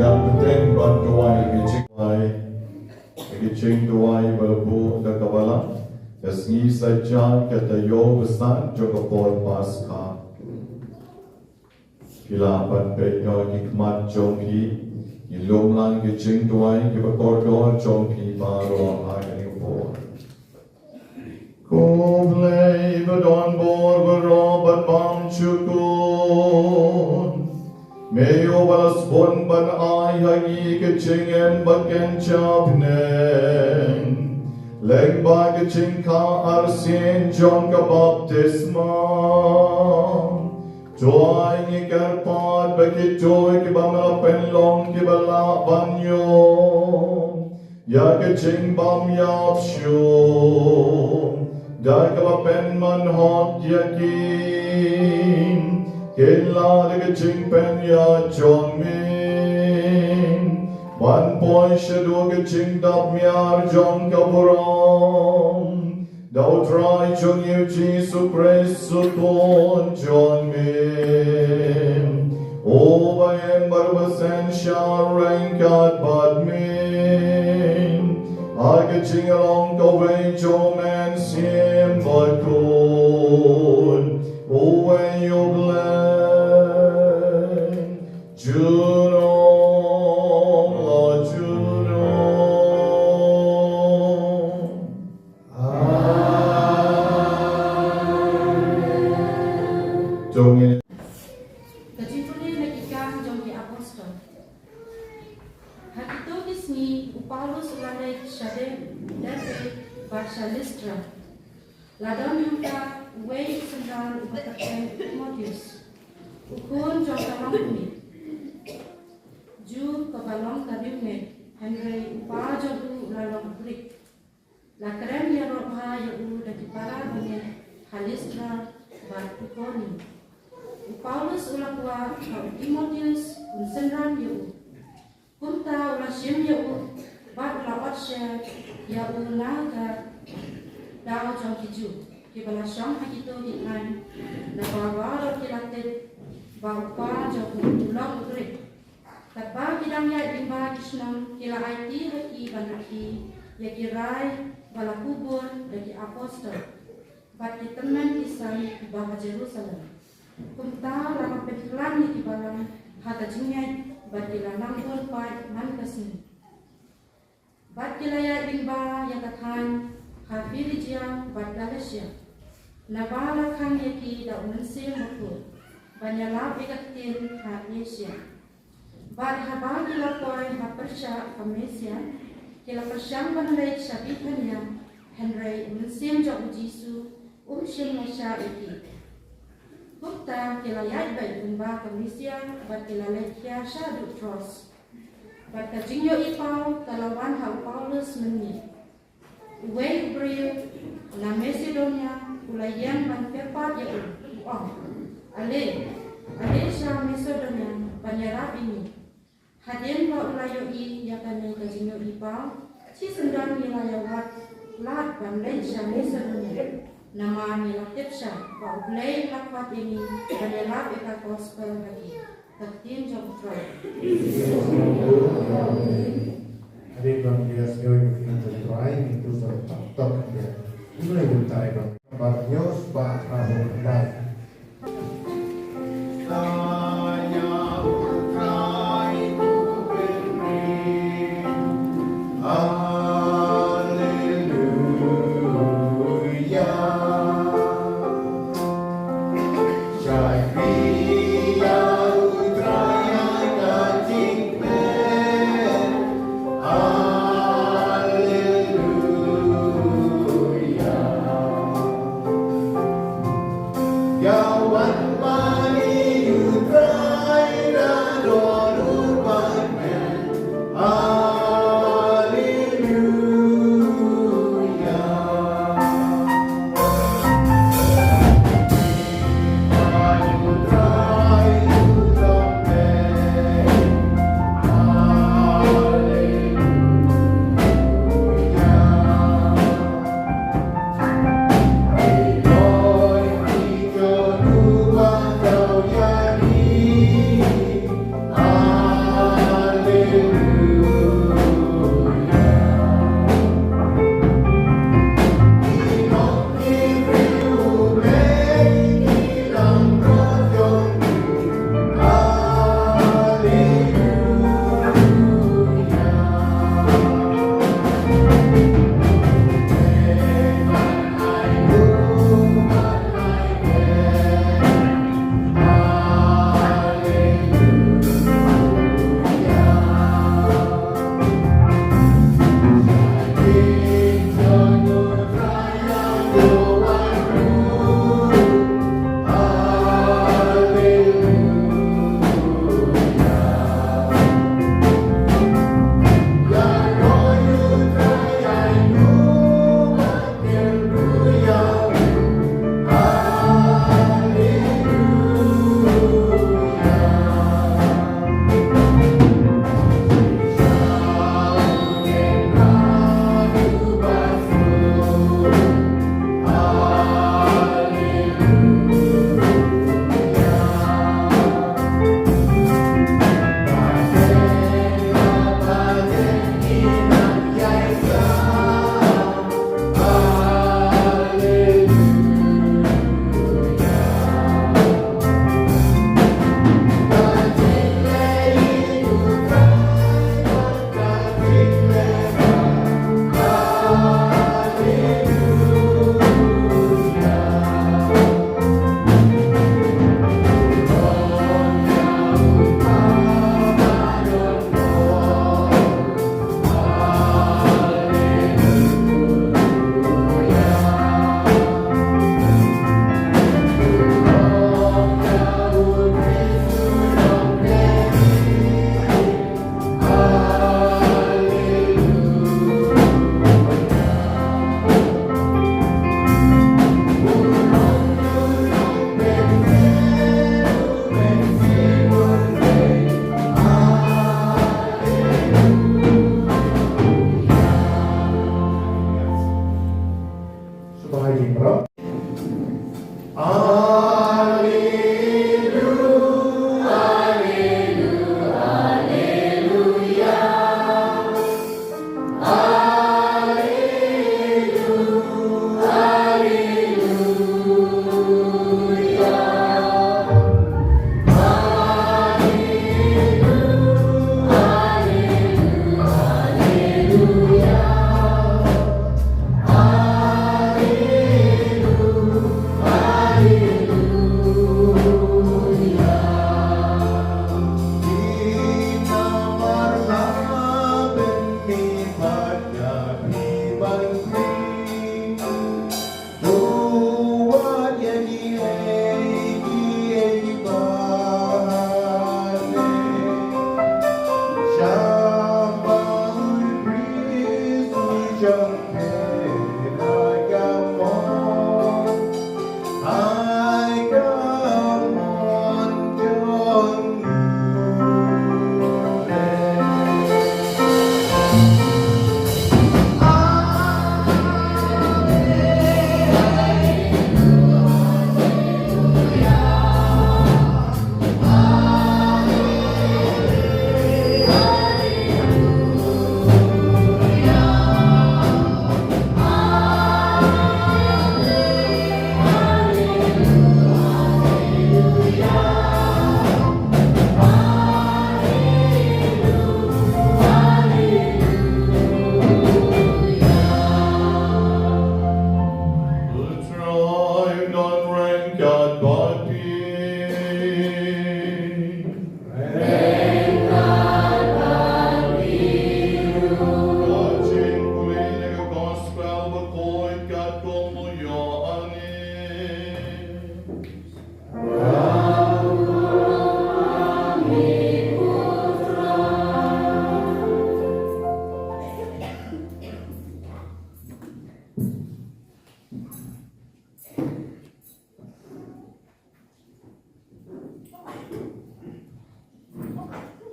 Dang bteng ban duwai ka jingduwai, ka jingduwai ba la buh da ka balang, ka sngi Saitjaiñ ka taïew ba san jong ka por Paskha. Phi lah ban peit noh ki khmat jong phi, ngi lum lang ka jingduwai kiba kordor jong phi baroh ha kane ka por. Ko Blei ba don bor baroh bad bymjukut, me ïoh ba la sbun ban ai ha ngi ka jingim ba kynja bneng lyngba ka jingkha arsien jong ka baptisma. To ai ngi kyrpad ba kito kiba me la pynlong kiba lah ban ïoh ïa ka jingbym ïap shuh da kaba pynman hok ïa ki, kin lah da ka jingpynïaid jong me ban poi shaduh ka jingdap miar jong ka burom. Da U Trai jong ngi U Jisu Khrist U Khun jong me, uba im bad uba synshar ryngkat bad me ha ka jinglong kawei jong U Mynsiem Bakhuid, uwei U Blei, junom la junom. Amen. To ngin Ka jingpule na ki kam jong ki apostol. Ha kito ki sngi u Paulus u la leit sha Derbe bad sha Listra. La don hangta uwei u synran uba kyrteng u Timotheus, u khun jong ka longkmie Jiw kaba long ka riewngeit, hynrei u kpa jong u u la long Grik. La kren ïaroh bha ïa u da ki para bangeit ha Listra bad Ikonium. U Paulus u la kwah ba u Timotheus un synran ïa u. Kumta u la shim ïa u bad u la ot sher ïa u na ka daw jong ki Jiw kiba la shong ha kito ki thaiñ, naba baroh ki la tip ba u kpa jong u u long u Grik. Katba ki dang ïaid lyngba ki shnong, ki la aiti ha ki ban ïa ki rai ba la kubur da ki apostol bad ki tymmen ki san kiba ha Jerusalem. Kumta la pynkhlaiñ ïa ki balang ha ka jingngeit bad ki la nang bun paid man ka sngi. Bad ki la ïaid lyngba ïa ka thaiñ ha Phrygia bad Galatia, naba la khang ïa ki da u Mynsiem Bakhuid ban ïalap ïa ka ktien ha Asia. Bad haba ki la poi ha pyrshah ka Misia, ki la pyrshang ban leit sha Bithunia, hynrei u Mynsiem jong u Jisu um shym la shah ïa ki. Kumta ki la ïaid beit lyngba ka Misia bad ki la leit hiar shaduh Troas. Bad ka jingïohi paw ka la wan ha u Paulus mynmiet. Uwei u briew na Masedonia u la ïeng ban kyrpad ïa u, u ong, Ale, ale sha Masedonia ban ïarap ïa ngi. Hadien ba u la ïohi ïa kane ka jingïohi paw, shisyndon ngi la ïawad lad ban leit sha Masedonia. Namar ngi la tip shai ba U Blei u la khot ïa ngi ban ïalap ïa ka gospel ha ki. Ka ktien jong U Trai. Hadien ba ngi ïa sngew ïa ka ktien jong U Trai, ngin ïa tok ïa. Ngin ïa tok ïa. Bar ñius ba ha u dai. Haleluya. Shakri ïa U Trai ha ka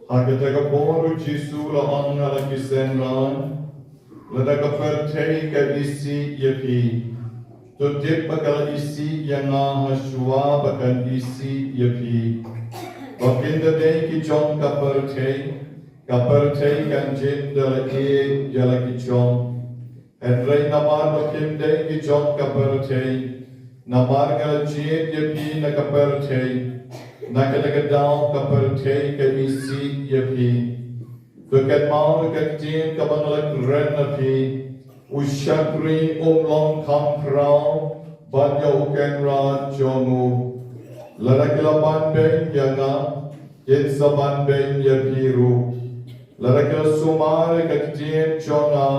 Ha kata ka por u Jisu u la ong ha la ki synran, lada ka pyrthei ka isih ïa phi, to tip ba ka la isih ïa nga ha shuwa ba kan isih ïa phi. Ba phin da dei ki jong ka pyrthei, ka pyrthei kan jin da la ïeit ïa la ki jong. Hynrei namar ba phim dei ki jong ka pyrthei, namar nga la jied ïa phi na ka pyrthei, na kata ka daw ka pyrthei ka isih ïa phi. To kynmaw ïa ka ktien kaba nga la kren ha phi, u shakri um long kham khraw bad ïa u kynrad jong u. Lada ki la ban beiñ ïa nga, kin sa ban beiñ ïa phi ruh. Lada ki la sumar ïa ka ktien jong nga,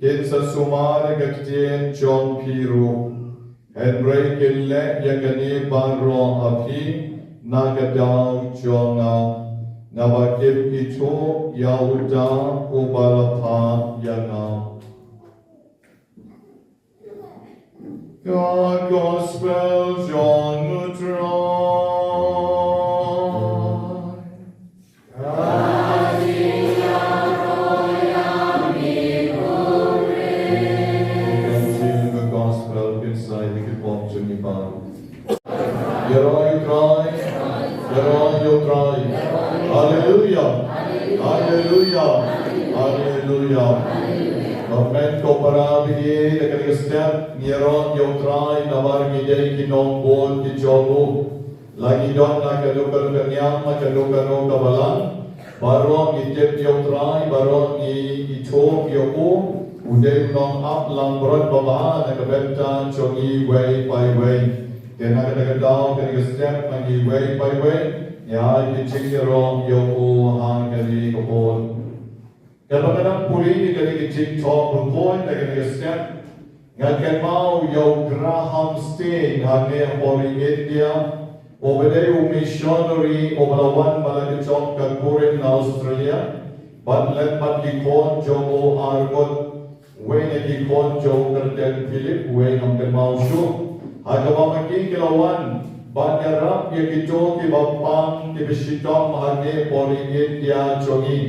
kin sa sumar ïa ka ktien jong phi ruh. Hynrei kin leh ïa kane baroh ha phi na ka daw jong nga, naba kim ithuh ïa uta uba la phah ïa nga. Ka Gospel jong u Trai. Ka Gospel kin sa ïa ki pop jong ngi baroh. Ïaroh ïa u Trai, ïaroh ïa u Trai. Haleluya, haleluya, haleluya. Amen. Ko para bangeit, da kane ka step ngi ïaroh ïa u Trai namar ngi dei ki nongbud ki jong u. La ngi don ha kano kano ka niam, ha kano kano ka balang, baroh ngi tip ïa u Trai, baroh ngi ithuh ïa u. U dei u nongap langbrot babha na ka bynta jong ngi iwei pa iwei. Te na kata ka daw, kane ka step, ma ngi iwei pa iwei ngi ai ki jingïaroh ïa u ha kane ka por. Katba nga dang pule ïa kane ka jingthoh bakhuid na kane ka step, nga kynmaw ïa u Graham Staines hangne ha Pori, India, uba dei u missionary uba la wan ba la ka jong ka kurim na Australia, bad leit bad ki khun jong u arngut. Uwei na ki khun jong u kyrteng Philip, uwei ngam kynmaw shuh. Ha kaba ma ki ki la wan ban ïarap ïa kito kiba pang kiba shitom hangne Pori, India jong ngi.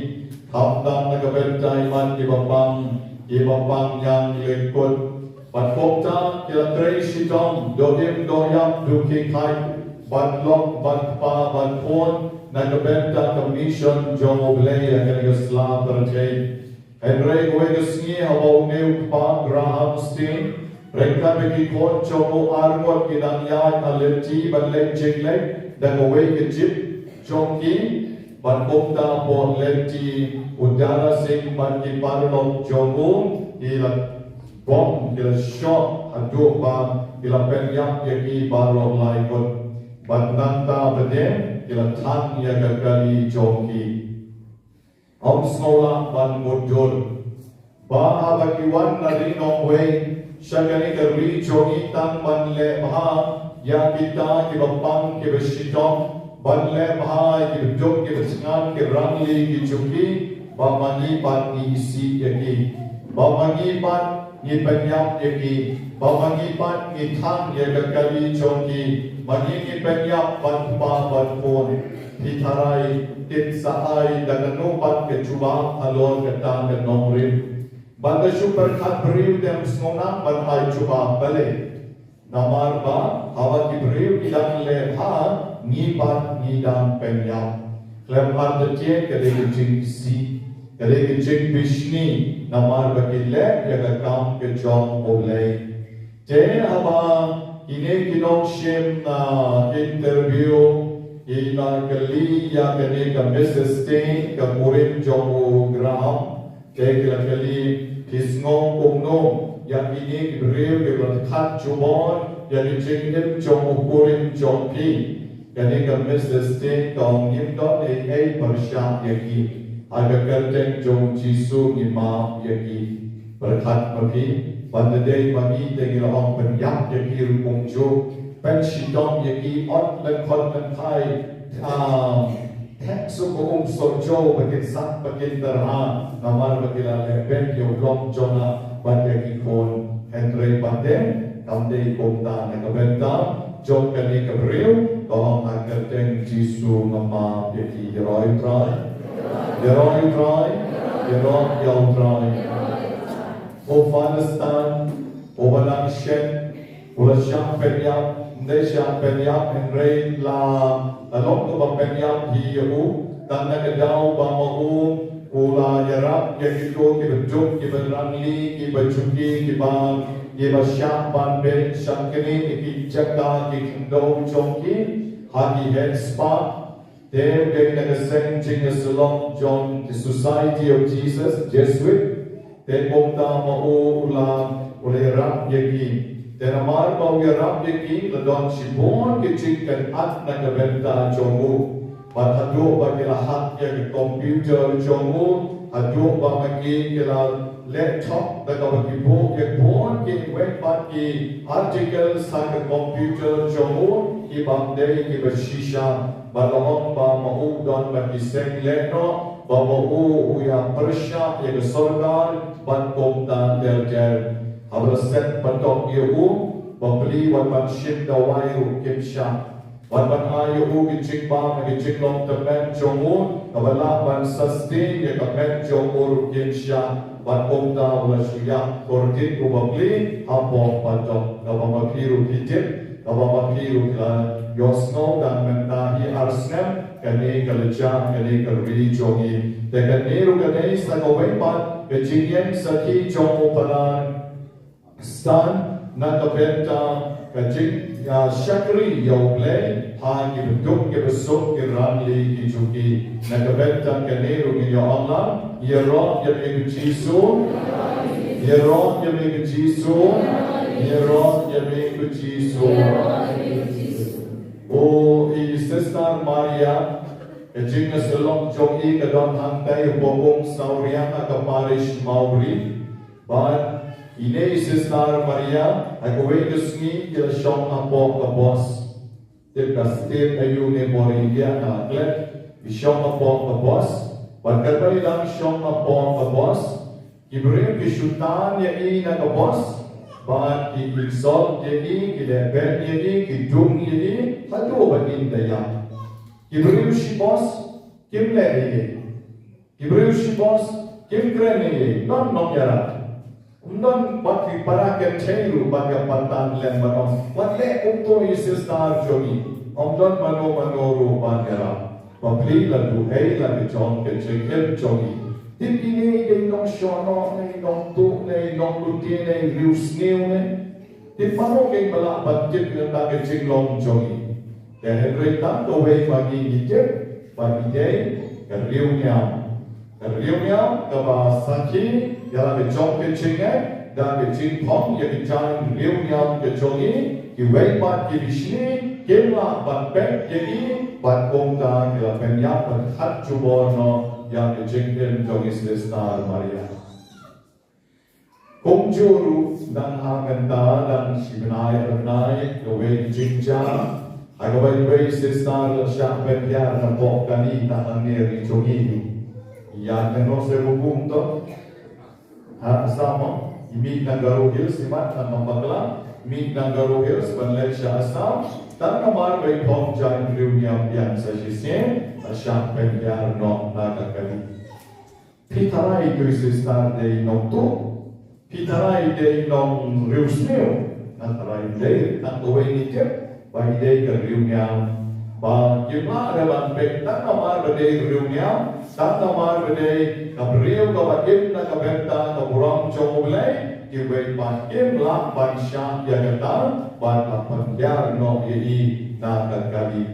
Khamtam na ka bynta i mat kiba pang, kiba pang ñiang lyngkut. Bad kumta ki la trei shitom, duh im duh ïap, duh khie khaid, bad lok bad kpa bad khun, na ka bynta ka mission jong U Blei ha kane ka sla pyrthei. Hynrei kawei ka sngi haba une u kpa Graham Staines ryngkat bad ki khun jong u arngut ki dang ïaid ha lynti ban leit jingleit da kawei ka jip jong ki, bad kumta hapoh lynti u Dara Singh bad ki paralok jong u ki la bom, ki la shoh haduh ba ki la pynïap ïa ki baroh lai ngut. Bad nangta pat de ki la thang ïa ka kali jong ki. Ym sngew lah ban mutdur ba haba ki wan na ri nongwei sha kane ka ri jong ngi tang ban leh bha ïa kita kiba pang kiba shitom, ban leh bha ïa kiba duk kiba thngan ki rangli ki jong ki, ba ma ngi pat ngi isih ïa ki, ba ma ngi pat ngi pynïap ïa ki, ba ma ngi pat ngi thang ïa ka kali jong ki, ma ngi ngi pynïap bad kpa bad khun. Phi tharai kin sa ai da kano pat ka jubab halor kata ka nongrim? Bad da shu pyrkhat briew te ym sngewbha ban ai jubab balei. Namar ba haba ki briew ki dang leh bha, ngi pat ngi dang pynïap. Khlem artatien ka dei ka jingisih, ka dei ka jingbishni namar ba ki leh ïa ka kam ka jong U Blei. Te haba kine ki nongshim, ah, interview ki la kylli ïa kane ka Missus Staines, ka kurim jong u Graham. Te ki la kylli, phi sngew kumno ïa kine ki briew kiba la khat jubor ïa ki jingim jong u kurim jong phi? Kane ka Missus Staines ka ong, ngim don ei ei pyrshah ïa ki. Ha ka kyrteng jong Jisu ngi map ïa ki. Pyrkhat ma phi, ban da dei ma ngi te ngi la ong pynïap ïa ki ruh kumjuh, pynshitom ïa ki, ot lyngkhot lyngkhai, ah, theh suk ba um sohjew ba kin sat ba kin tyrha, namar ba ki la leh beiñ ïa u lok jong nga bad ïa ki khun. Hynrei pat de kam dei kumta. Na ka bynta jong kane ka briew ka ong, ha ka kyrteng Jisu nga map ïa ki. Ïaroh ïa u Trai. Ïaroh ïa U Trai, ïaroh ïa U Trai. Ko Father Stan, ko ba nang shen, u la shah pynïap, ym dei shah pynïap, hynrei la, la long kaba pynïap hi ïa u, tang na ka daw ba ma u, u la ïarap ïa kito kiba duk, kiba rangli, kiba juki, kiba, kiba shah ban beh, shah kane ki jaka ki khyndew jong ki, ha ki heh spah, Te dei na ka seng jingïasyllok jong the Society of Jesus, Jesuit. Te kumta ma u u la, u la ïarap ïa ki. Te namar ba u ïarap ïa ki, la don shibun ki jingkynad na ka bynta jong u. Bad haduh ba ki la hack ïa ka computer jong u, haduh ba ma ki ki la leh thok da kaba ki buh ïa bun ki wei pat ki articles ha ka computer jong u, ki bym dei kiba shisha. Bad la ong ba ma u don bad ki seng leh noh, ba ma u u ïa pyrshah ïa ka sorkar bad kumta ter ter. Haba la set patok ïa u, bapli wat ban shim dawai ruh kim shah. Wat ban ai ïa u ki jingbam, ki jinglong tymmen jong u, kaba lah ban sustain ïa ka met jong u ruh kim shah. Bad kumta u la shu ïap kordit u bapli, hapoh patok, kaba ma phi ruh phi tip, kaba ma phi ruh phi la ïohsngew dang mynta hi ar snem, kane ka lajong, kane ka ri jong ngi. Te kane ruh ka dei sa kawei pat ka jingïeng sakhi jong u Phadar Stan na ka bynta ka jing, ïa, shakri ïa U Blei ha kiba duk kiba suk, ki rangli ki juki. Na ka bynta kane ruh ngin ïa ong lang, ïaroh ïa me ko Jisu, ïaroh ïa me ko Jisu, ïaroh ïa me ko Jisu. O i Sister Maria, ka jingïasyllok jong i ka don hangtai hapoh Umsawriang ha ka parish Mawbri. Bad ine i Sister Maria, ha kawei ka sngi ki la shong hapoh ka bos. Tip ka state aiu ne bor India na klet, ki shong hapoh ka bos. Bad katba i dang shong hapoh ka bos, ki briew ki shu tan ïa i na ka bos. Bad ki insult ïa i, ki lehbeiñ ïa i, ki dung ïa i, haduh ba in da ïap. Ki briew shi bos, kim leh ei ei. Ki briew shi bos, kim kren ei ei. Don nongïarap. Ym don, bad ki para kynthei ruh, bad ki para tan lem bad ong, wat leh kumto ïa i Sister jong ngi. Ym don mano mano ruh ban ïarap. Bapli la duh ei la ka jong ka jingim jong ngi. Tip ine i dei nongshohnoh ne i nongtuh ne i nonglute ne i riewsniew ne. Tip mano kein ba lah ban tip ïa kata ka jinglong jong ngi. Te hynrei tang kawei ba ngi ngi tip, ba ngi dei ka riewniam. Ka riewniam kaba sakhi ïa la ka jong ka jingngeit, da ka jingphong ïa ka jaiñ riewniam ka jong ngi, kiwei pat ki bishni kim lah ban peit ïa i, bad kumta ki la pynïap bad khat jubor noh ïa ka jingim jong i Sister Maria. Kumjuh ruh dang ha mynta dang shi bnai ar bnai kawei ka jingjia ha kaba iwei i Sister la shah pynhiar napoh kane ka hangne ri jong ngi. Ïa kano se bukung to ha Assam mo, i mih na Garo Hills, i mat na Nongbakla, mih na Garo Hills ban leit sha Assam. Tang namar ba i phong jaiñ riewniam biang sa shisien la shah pynhiar noh na ka kali. Phi tharai ito i Sister dei nongtuh? Phi tharai dei nongriewsniew? Nga tharai ym dei, tang kawei ngi tip ba i dei ka riewniam. Ba kim lah re ban peit tang namar ba dei riewniam, tang namar ba dei ka briew kaba im na ka bynta ka burom jong U Blei, kiwei pat kim lah ban shah ïa kata, ban pynhiar noh ïa i na ka kali.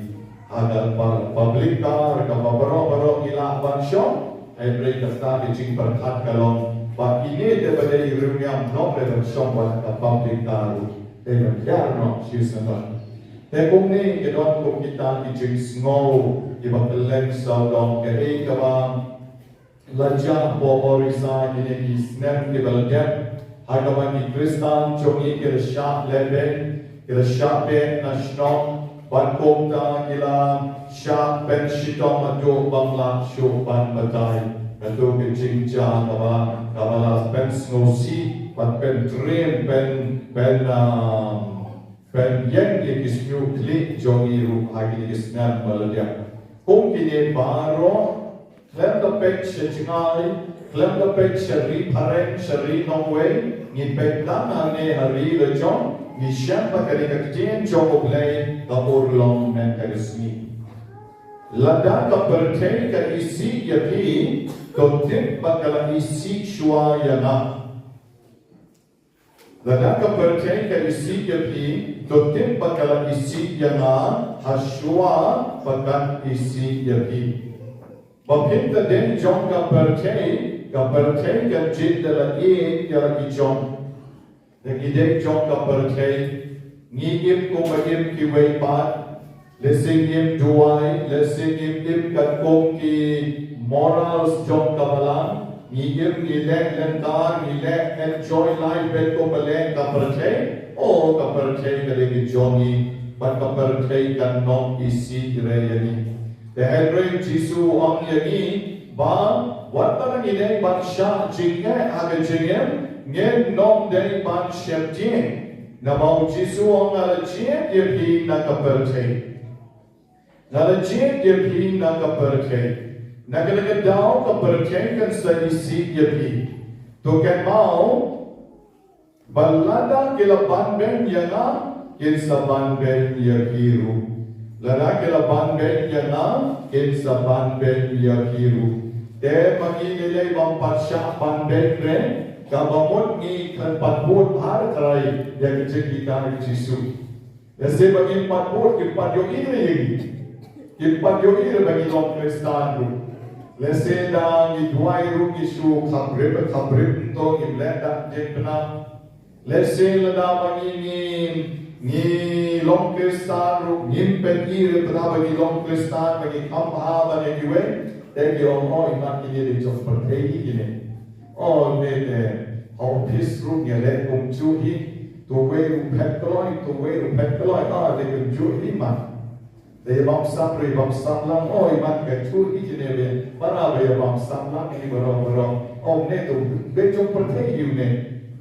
Ha ka pa-, public car kaba baroh baroh ngi lah ban shong, hynrei kata ka jingpyrkhat ka long ba ine te ba dei riewniam, ym dei ban shong bad ka public car ruh, te ban hiar noh shisha. Te kumne ki don kum kita ki jingsngew kiba kylleng sawdong, kaei kaba la jia hapoh Orissa kine ki snem kiba la dep, ha kaba ki Khristan jong ngi ki la shah lehbeiñ, ki la shah beh na shnong, bad kumta ki la shah pynshitom haduh ba ym lah shuh ban batai. Kato ka jingjia kaba, kaba la pynsngewsih bad pyndrem, pyn, pyn, um, pynïeng ïa ki shñiuh khlieh jong ngi ruh ha kine ki snem ba la dep. Kum kine baroh Khlem da peit sha jngai, khlem da peit sha ri phareng, sha ri nongwei, ngi peit tang hangne ha ri lajong, ngi shem ba kane ka ktien jong U Blei ka urlong mynta ka sngi. Lada ka pyrthei ka isih ïa phi, to tip ba ka la isih shuwa ïa nga. Lada ka pyrthei ka isih ïa phi, to tip ba ka la isih ïa nga, ha shuwa ba kan isih ïa phi. Ba phin da dei jong ka pyrthei, ka pyrthei kan jied da la ïeit ïa la ki jong. Da ki dei jong ka pyrthei, ngi im kumba im kiwei pat, lehse ngim duwai, lehse ngim im katkum ki morals jong ka balang, ngi im ngi leh lyngkar, ngi leh enjoy life beit kumba leh ka pyrthei, oh ka pyrthei ka dei ka jong ngi, bad ka pyrthei kan ym isih re ïa ngi. Te hynrei Jisu u ong ïa ngi ba wat lada ngi dei ban shah jingeh ha ka jingim, ngin ym dei ban sheptieng. Namar u Jisu u ong nga la jied ïa phi na ka pyrthei. Nga la jied ïa phi na ka pyrthei. Na kane ka daw ka pyrthei kan sa isih ïa phi. To kynmaw ba lada ki la banbeiñ ïa nga, kin sa banbeiñ ïa phi ruh. Lada ki la banbeiñ ïa nga, kin sa banbeiñ ïa phi ruh. Te ma ngi lei lei bym pat shah banbeiñ re, kaba mut ngi kan pat bud bha re trai ïa ka jinghikai Jisu. Lehse ba ngim pat bud, kim pat ïohi re ïa ngi. Kim pat ïohi re ba ngi long Khristan ruh. Lehse da ngi duwai ruh ngi shu khapbrip khapbrip, to ngim leh da jingpynap. Lehse lada ba ngi, ngi, ngi long Khristan ruh ngim peit re ba ngi long Khristan, ba ngi kham bha ban ïa kiwei. Te ki ong, oh, imat kine dei jong pyrthei hi kine. Oh, ne te ha office ruh ngi leh kumjuh hi. To wei ruh phet kloi, to wei ruh phet kloi. Ah, dei kumjuh hi mat. Te ïa bam sap ruh ïa bam sap lang, oh, imat ka juh hi kine be. Para ba ïa bam sap lang hi baroh baroh. Oh, ne to dei jong pyrthei hi ne.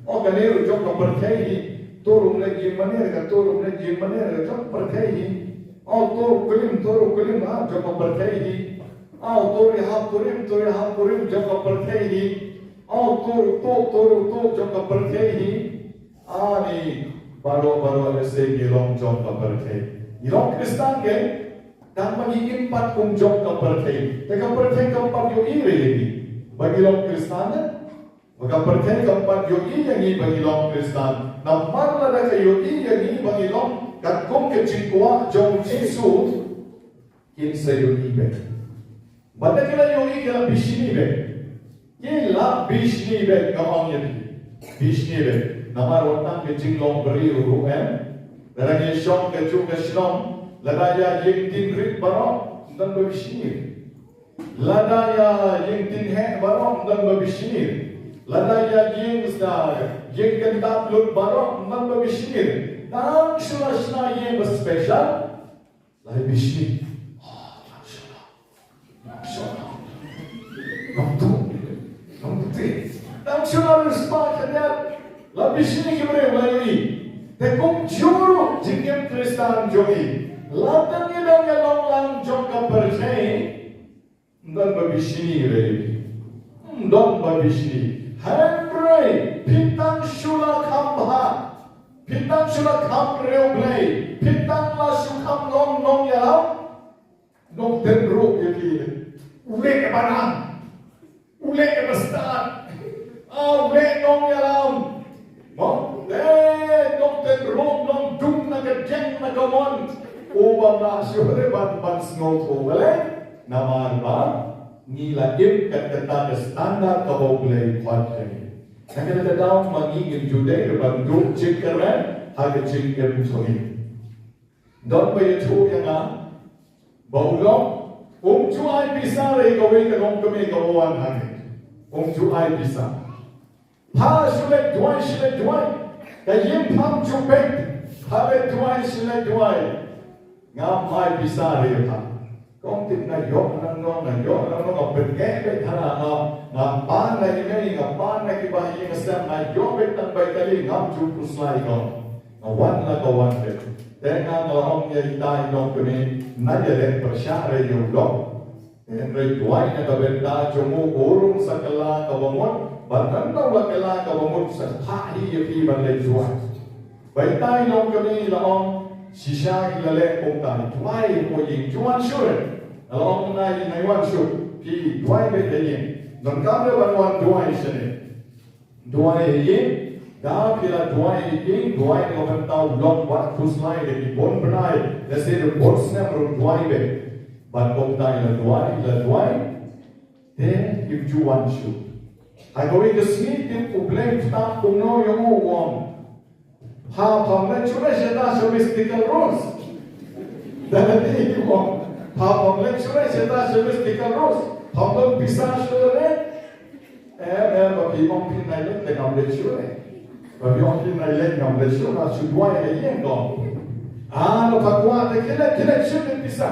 Oh, kane ruh jong ka pyrthei hi. To ruh ne jingmane ka, to ruh ne jingmane ka jong pyrthei hi. Oh, to ruh klim, to ruh klim ha jong ka pyrthei hi. Oh, to ruh ïahap kurim, to ruh ïahap kurim jong ka pyrthei hi. Oh, to ruh to, to ruh to jong ka pyrthei hi. Ani baroh baroh lehse ngi long jong ka pyrthei. Ngi long Khristan keiñ, tang ba ngi im pat kum jong ka pyrthei. Te ka pyrthei kam pat ïohi re ïa ngi ba ngi long Khristan ne? Ba ka pyrthei kam pat ïohi ïa ngi ba ngi long Khristan. Namar lada ka ïohi ïa ngi ba ngi long katkum ka jingkwah jong u Jisu, kin sa ïohi beit. Bad da ki la ïohi ki la bishni beit. Ki la bishni beit, nga ong ïa phi. Bishni beit. Namar wat tang ka jinglong briew ruh em. Lada ngi shong kajuh ka shnong, lada ïa ïing tin rit baroh, ym don ba bishni. Lada ïa ïing tin heh baroh, ym don ba bishni. Lada ïa ïing sda, ïing kyntap lut baroh, ym don ba bishni. Tang shu la shna ïing ba special, la bishni. Oh, tang shu la. Tang shu la. Ngam tu. Ngam tu. Tang shu la riewspah khyndiat. La bishni ki briew la ïohi. Te kumjuh ruh jingim Khristan jong ngi. La tang ngi dang ïalong lang jong ka pyrthei. Ym don ba bishni re. Ym don ba bishni. Hynrei phi tang shu la kham bha. Phi tang shu la kham riewblei. Phi tang la shu kham long nongïalam. Nongtynruh ïa phi. U leh ba nang. U leh ba stad. Ah, u leh nongïalam. Mo, eh, nongtynruh, nongdum na ka dieng na ka mon. U bym lah shuh re ban, ban sngewthuh balei. Namar ba ngi la im kat kata ka standard kaba U Blei khot ïa ngi. Na kata ka daw ma ngi ngim ju dei re ban duh jingkyrmen ha ka jingim jong ngi. Don ba ïathuh ïa nga ba u long, um ju ai pisa re ïa kawei ka longkmie kaba wan ha ngi. Um ju ai pisa. Pha shu leit duwai, shu leit duwai. Ka ïing pham ju peit. Pha leit duwai, shu leit duwai. Ngam ai pisa re ïa pha. Kong tip nga ïoh nangno, nga ïoh nangno, nga pyneh beit ha nga, nga pan na i mei, nga pan na ki bahaïing hasem, nga ïoh beit tang beit kali, ngam ju pynslai ko. Nga wan la ka wan beit. Te nga nga ong ïa ita i longkmie, na ïaleh pyrshah re ïa u lok. Hynrei duwai na ka bynta jong u, u rung sa kylla kaba mut, bad hynda u la kylla kaba mut sa phah hi ïa phi ban leit duwai. Bad ita i longkmie i la ong, shisha i la leh kumta, duwai hapoh ïing, ju wan shuh re. Nga la ong, nai, nai wan shuh, phi duwai beit ha ïing. Donkam re ban wan duwai shane. Duwai ha ïing, da phi la duwai ha ïing, duwai na ka bynta u lok bad khuslai da ki bun bnai, lehse da bun snem ruh duwai beit. Bad kumta i la duwai, i la duwai, te im ju wan shuh. Ha kawei ka sngi tip U Blei u ktah kumno ïa u, u ong, pha, pham leit shuh re shata sha Mystical Rose. Da kane i ong, pha, pham leit shuh re shata sha Mystical Rose. Pham don pisa shuh re. Em, em, ba phi ong phin nai leit te ngam leit shuh re. Ba phi ong phin nai leit ngam leit shuh, nga shu duwai ha ïing ko. Ah, ba pha kwah te khie leit, khie leit shuh leit pisa.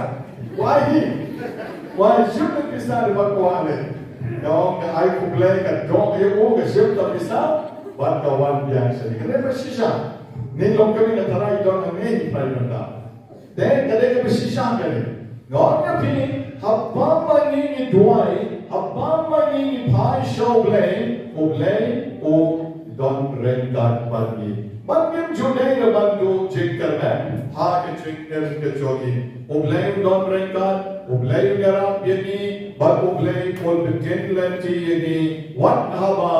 Wai hi. Wai shuh leit pisa, ba pha kwah leit. Ka ong ka ai khublei, ka dok ïa u, ka shim ta pisa, bad ka wan biang shane. Kane ba shisha. Ngi longkmie, nga tharai don hangne hi phai mynta. Te ka dei kaba shisha kane. Nga ong ïa phi, haba ma ngi ngi duwai, haba ma ngi ngi phai sha U Blei, U Blei u don ryngkat bad ngi. Bad ngim ju dei ban duh jingkyrmen ha ka jingim ka jong ngi. U Blei u don ryngkat, U Blei u ïarap ïa ngi, bad U Blei un pynkyntiew lynti ïa ngi, wat haba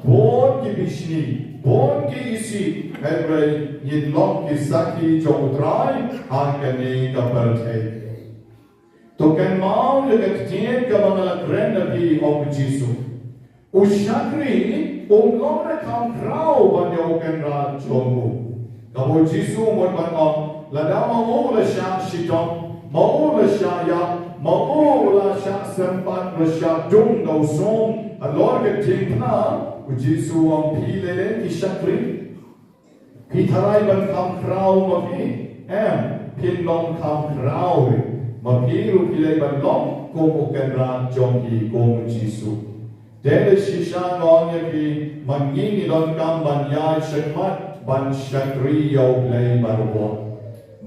bun ki bishni, bun ki isih, hynrei ngin long ki sakhi jong U Trai ha kane ka pyrthei. To kynmaw ïa ka ktien kaba nga la kren na phi, ong u Jisu. U shakri um long re kham khraw ban ïa u kynrad jong u. Kaba u Jisu u mut ban ong, lada ma u la shah shitom, ma u la shah ïap, ma u la shah sympat, la shah dung da u sum halor ka diengphna, u Jisu u ong, phi lei lei ki shakri. Phi tharai ban kham khraw ma phi? Em, phin long kham khraw re. Ma phi ruh phi lei ban long kum u kynrad jong phi, kum u Jisu. Te da shisha nga ong ïa phi, ma ngi ngi donkam ban ïaid shakhmat ban shakri ïa U Blei baroh.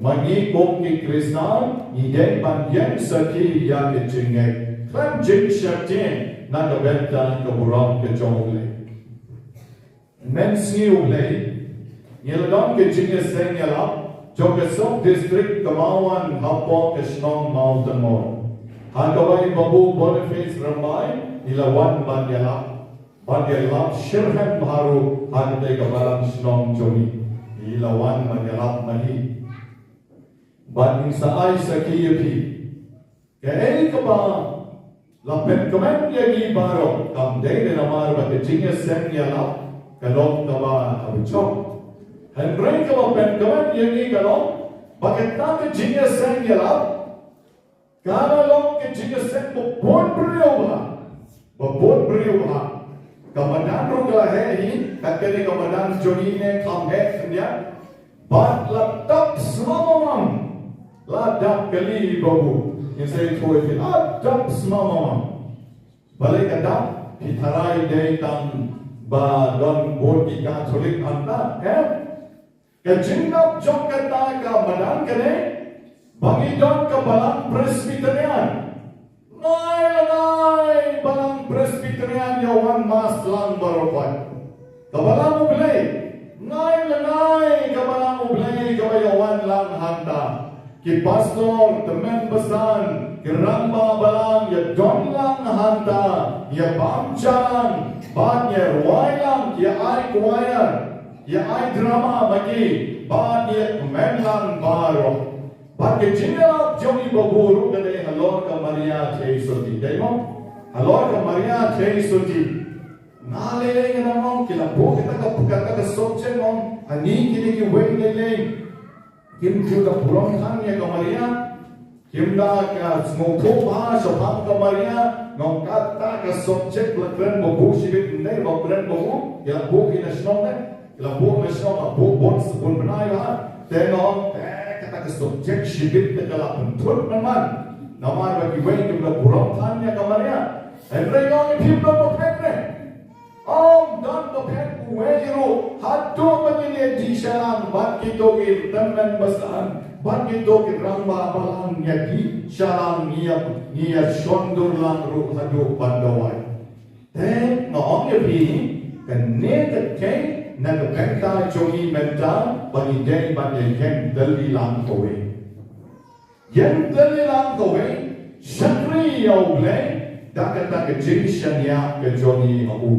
Ma ngi kum ki Khristan ngi dei ban ïeng sakhi ïa ka jingngeit khlem jingsheptieng na ka bynta ka burom ka jong U Blei. Mynsngi U Blei, ngi la don ka jingïaseng ïalap jong ka sub district ka Mawwan hapoh ka shnong Mawtangor. Ha kaba i Babu Boniface Rymbai i la wan ban ïalap, ban ïalap shitrhem bha ruh ha katei ka balang shnong jong ngi. I la wan ban ïalap ma ngi. Bad ngin sa ai sakhi ïa phi. Kaei kaba la pynkmen ïa ngi baroh kam dei namar ba ka jingïaseng ïalap ka long kaba, kaba jong. Hynrei kaba pynkmen ïa ngi ka long ba kata ka jingïaseng ïalap ka la long ka jingïaseng ba bun briew bha. Ba bun briew bha. Ka madan ruh ka la heh hi, katne ka madan jong ngi ne kham heh khyndiat. Bad la dap smamam. La dap kali Babu. Ngin sa ïathuh ïa phi, la dap smamam. Balei ka dap? Phi tharai dei tang ba don bun ki Katholik hangta, em? Ka jingdap jong kata ka madan kane, ba ngi don ka balang Presbyterian. Ngai la ngai balang Presbyterian ïa wan mass lang baroh. Ka balang U Blei. Ngai la ngai ka balang U Blei kaba ïa wan lang hangta. Ki pastor, tymmen basan, ki rangbah balang ïa don lang hangta, ïa bam ja lang, bad ïa rwai lang, ïa ai choir, ïa ai drama ma ki, bad ïa kmen lang baroh. Bad ka jingïalap jong i Babu ruh ka dei halor ka Maria Theisotti, dei mo? Halor ka Maria Theisotti. Nga lei lei nga dang ong ki la buh kata ka, kata ka subject, ong ani kine kiwei lei lei kim ju da burom than ïa ka Maria. Kim da ka sngewthuh bha shaphang ka Maria. Nga ong kata ka subject la kren Babu shibit, ym dei ba kren Babu, ki la buh ki na shnong ne. Ki la buh na shnong, la buh bun, bun bnai bha. Te nga ong, eh, kata ka subject shibit te ka la pynthut man man. Namar ba kiwei kim da burom than ïa ka Maria. Hynrei nga ong ïa phi, ym don ba phet ne. Ym don ba phet uwei ruh. Haduh ba ngin ïa dih shalang bad kito ki tymmen basan, Pat ngi to ki rangbah balang ïa ki, shalang ngi ïa, ngi ïa shon dur lang ruh haduh ban duwai. Te nga ong ïa phi, kane ka dei na ka bynta jong ngi mynta ba ngi dei ban ïeng tylli lang kawei. Ïeng tylli lang kawei, shakri ïa U Blei da kata ka jingshaniah ka jong ngi ha u.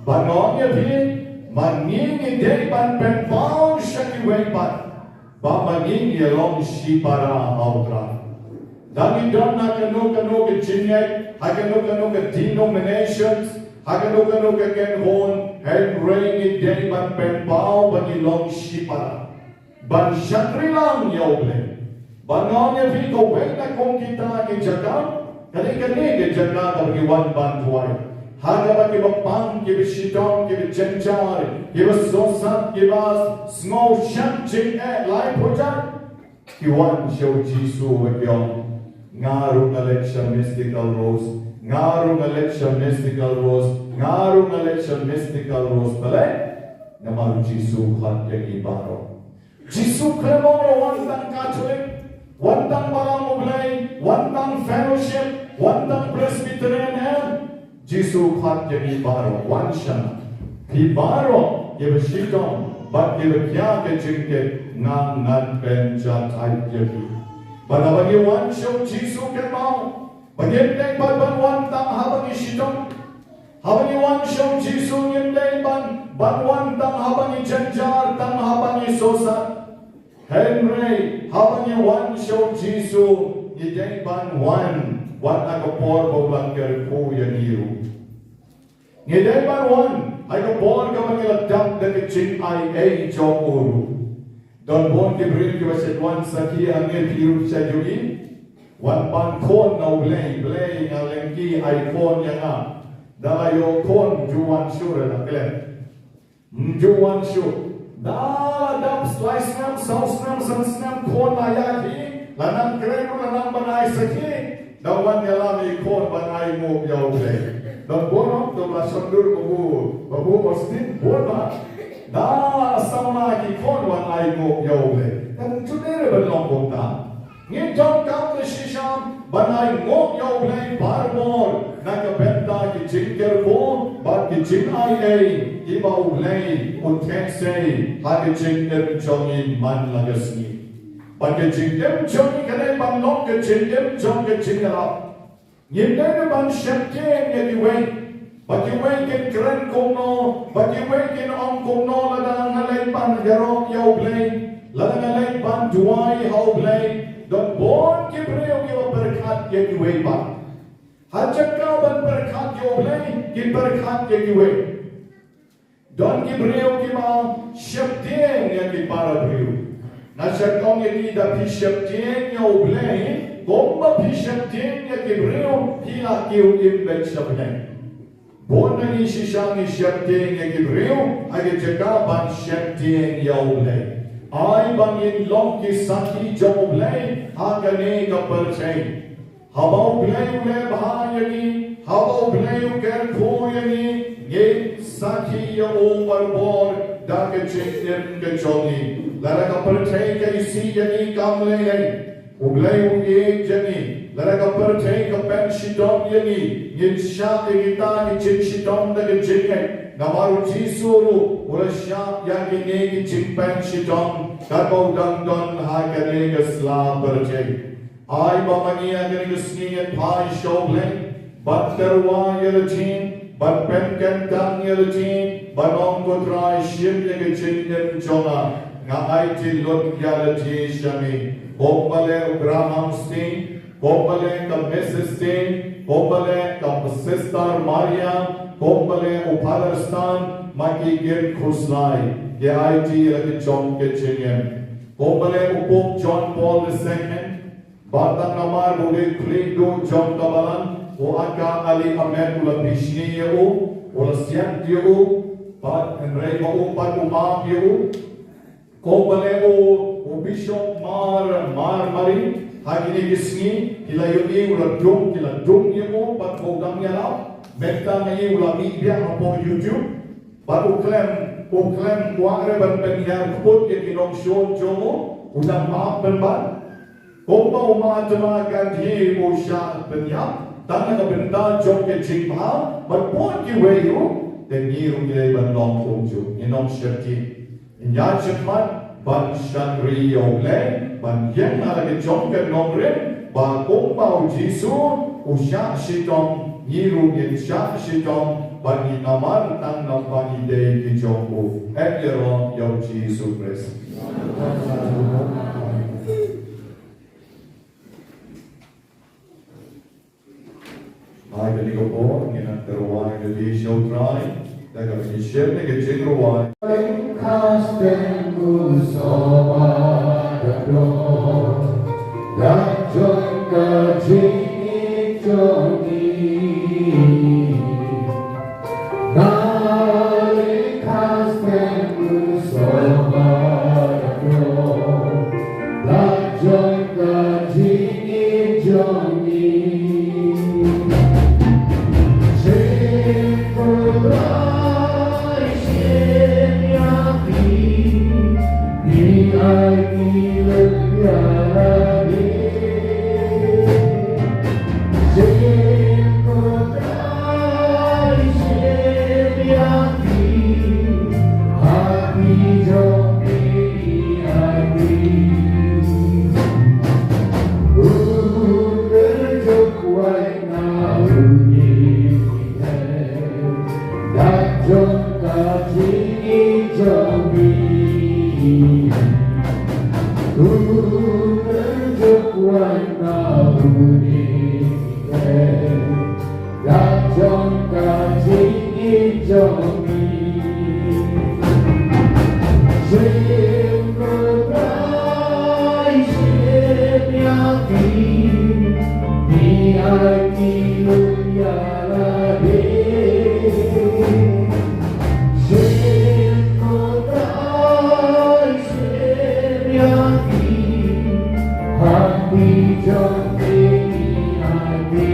Ba nga ong ïa phi, ma ngi ngi dei ban pynpaw sha kiwei pat ba ma ngi ngi long shipara ha U Trai. Da ngi don ha kano kano ka jingngeit, ha kano kano ka denominations, ha kano kano ka kynhun, hynrei ngi dei ban pynpaw ba ngi long shipara ban shakri lang ïa U Blei. Ba nga ong ïa phi, kawei na kum kita ki jaka, kane kane ki jaka kaba ngi wan ban duwai. Ha kaba kiba pang, kiba shitom, kiba jynjar, kiba sngewsat, kiba sngew shah jingeh laiphew jan, ki wan sha U Jisu ba ki ong, nga ruh nga leit sha Mystical Rose, nga ruh nga leit sha Mystical Rose, nga ruh nga leit sha Mystical Rose. Balei? Namar U Jisu u khot ïa ngi baroh. Jisu khlem ong ruh wan tang Katholik, wan tang Balang U Blei, wan tang Fellowship, wan tang Presbyterian, em. Jisu u khot ïa ngi baroh, wan shana. Phi baroh kiba shitom bad kiba khia ka jingtip, nga ngan pynjatai ïa phi. Bad haba ngi wan sha U Jisu, kynmaw ba ngim dei pat ban wan tang haba ngi shitom. Haba ngi wan sha U Jisu ngim dei ban, ban wan tang haba ngi jynjar, tang haba ngi sngewsat. Hynrei haba ngi wan sha U Jisu, ngi dei ban wan wat ha ka por ba u la kyrkhu ïa ngi ruh. Ngi dei ban wan ha ka por kaba ngi la dap da ka jingaiei jong u ruh. Don bun ki briew kiba shait wan sakhi hangne, phi ruh sha ïohi. Wan pan khun na U Blei, Blei nga lynti, ai khun ïa nga. Da la ïoh khun, ym ju wan shuh re la klet. Ym ju wan shuh. Da la dap lai snem, saw snem, san snem, khun la ïaid hi, la nang kren ruh, la nang ban ai sakhi. Da wan ïalam ïa i khun ban ai nguh ïa U Blei. Don bun, to ba la shon dur, babu, babu Austin, bun ba. Da la saw na ki khun ban ai nguh ïa U Blei. Tang jut re ban long kumta. Ngin donkam da shisha ban ai nguh ïa U Blei barabor na ka bynta ki jingkyrkhu bad ki jingaiei kiba U Blei u theh sei ha ka jingim jong ngi man la ka sngi. Bad ka jingim jong ngi ka dei ban long ka jingim jong ka jingïarap. Ngim dei ban sheptieng ïa kiwei. Ba kiwei kin kren kumno, ba kiwei kin ong kumno lada nga leit ban ïaroh ïa U Blei, lada nga leit ban duwai ha U Blei. Don bun ki briew kiba pyrkhat ïa kiwei pat. Ha jaka ban pyrkhat ïa U Blei, ki pyrkhat ïa kiwei. Don ki briew kiba sheptieng ïa ki para briew. Nga shait ong ïa ki, da phi sheptieng ïa U Blei kumba phi sheptieng ïa ki briew, phi la kiew im beit sha bneng. Bun na ngi shisha ngi sheptieng ïa ki briew ha ka jaka ban sheptieng ïa U Blei. Ai ba ngin long ki sakhi jong U Blei ha kane ka pyrthei. Haba U Blei u leh bha ïa ngi, haba U Blei u kyrkhu ïa ngi, ngin sakhi ïa u barabor da ka jingim ka jong ngi. Lada ka pyrthei ka isih ïa ngi kam lei lei, U Blei u ïeit ïa ngi. Lada ka pyrthei ka pynshitom ïa ngi, ngin shah ïa kita ki jingshitom da ka jingngeit. Namar U Jisu ruh u la shah ïa kine ki jingpynshitom katba u dang don ha kane ka sla pyrthei. Ai ba ma ngi ha kane ka sngi ngin phai sha U Blei ban tyrwa ïa lade, ban pynkyntang ïa lade, ban ong, ko Trai, shim ïa ka jingim jong nga, nga aiti lut ïa lade sha me. Kumba leh u Graham Staines, kumba leh ka Missus Staines, kumba leh ka Sister Maria, kumba leh u Father Stan, ma ki kin khuslai, ki aiti ïa la ki jong ki jingim. Kumba leh u Pope John Paul the Second, ba tang namar ba u dei u khlieh duh jong ka balang, u Aka Ali Ahmed u la bishni ïa u, u la siat ïa u, bad hynrei ba u pat u map ïa u. Kumba leh u, u Bishop Mar, Mar Mari, ha kine ki sngi, ki la ïohi u la dung, ki la dung ïa u, bad u dang ïalap, mynta ngi u la mih biang hapoh YouTube, bad u khlem, u khlem kwah re ban pynhiar kput ïa ki nongshun jong u, U dang map pynban. Kumba u Mahatma Gandhi u shah pynïap tang na ka bynta jong ka jingbha bad bun kiwei ruh, te ngi ruh ngi dei ban long kumjuh, ngin ym shyrkhei. Ngin ïaid shakhmat ban shakri ïa U Blei, ban ïeng ha la ka jong ka nongrim ba kumba U Jisu u shah shitom, ngi ruh ngin shah shitom, ban ngin namar tang namar ba ngi dei ki jong U. Hep ïaroh ïa U Jisu Khrist. Ha kane ka por ngin ïa rwai lade sha U Trai da kaba ngin shim ïa ka jingrwai. Ka steng u soba da dor da jong ka jingim jong ngi. Ka steng u soba da dor da jong ka jingim jong ngi. Shin ko Trai, shin ïa phi, phi ai ki lum ïa lade. Shin ko Trai, shin ïa phi, ha phi jong phi ai phi. U kyrjuk wai na u ngi, da jong ka jingim jong ngi. U kyrjuk wai na u ngi, da jong ka jingim jong ngi. Shin ko Trai, shin ïa phi, phi ai ki lum ïa lade. Shin ko Trai, shin ïa phi, ha phi jong phi ngi ai phi.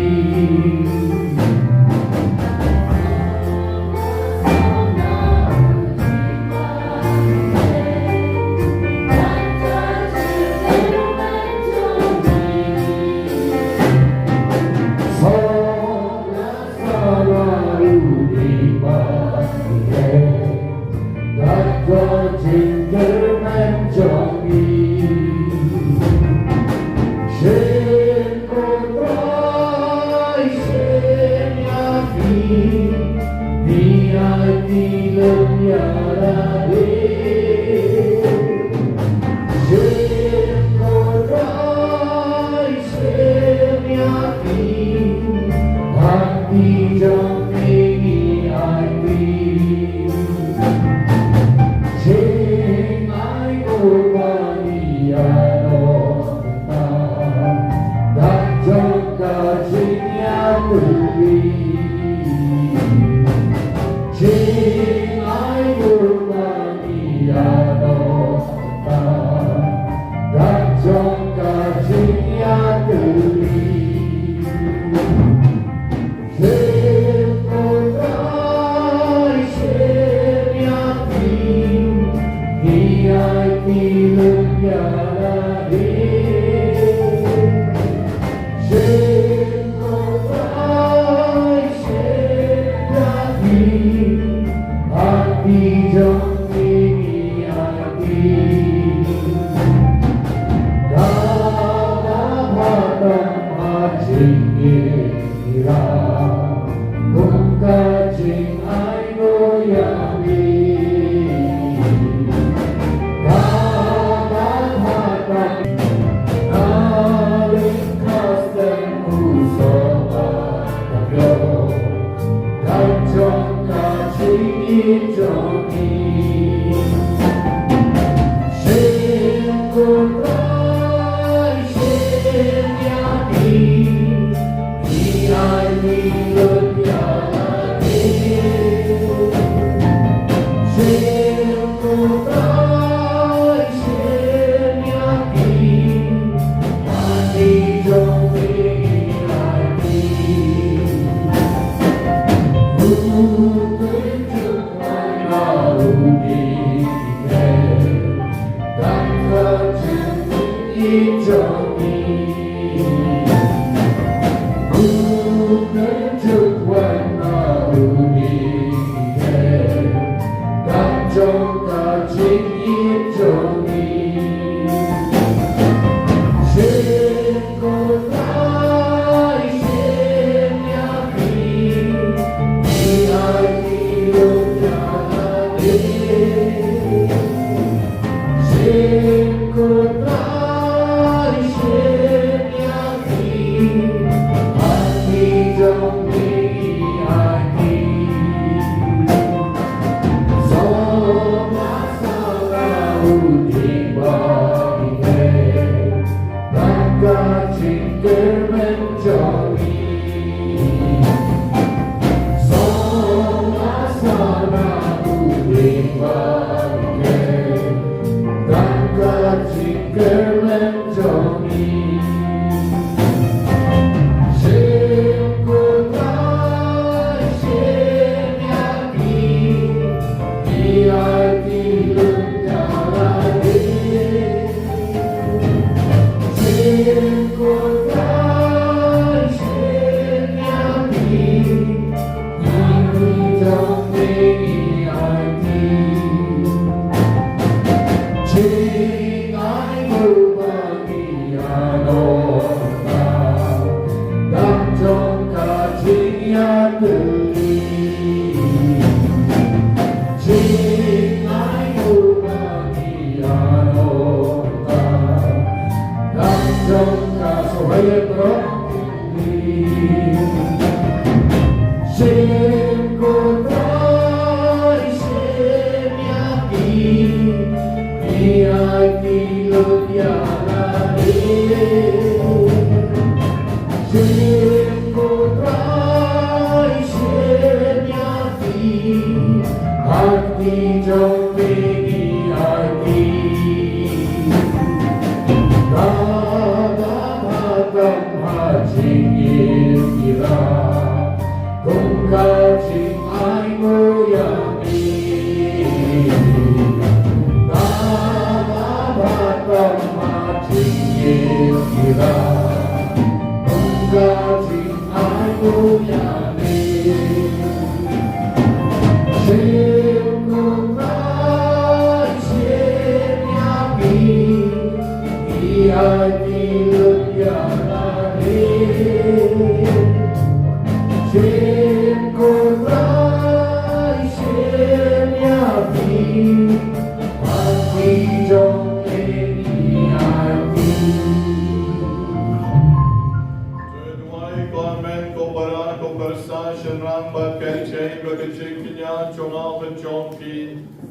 Duwai ko hynmen ko para ko pyrsa shynrang bad kynthei ba ka jingkñia jong nga bad jong phi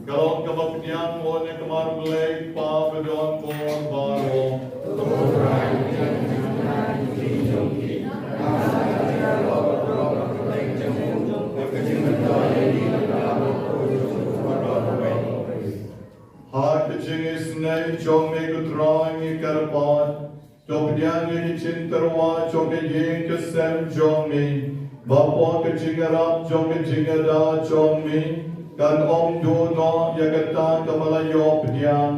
ka long kaba pdiang ïa ka mar Blei Kpa ba don bor baroh. Ha ka jingisynei jong me ko Trai ngi kyrpad, to pdiang ïa ki jingtyrwa jong ka ïing ka sem jong me, ba hapoh ka jingïarap jong ka jingïada jong me kan ym duh noh ïa kata kaba la ïoh pdiang,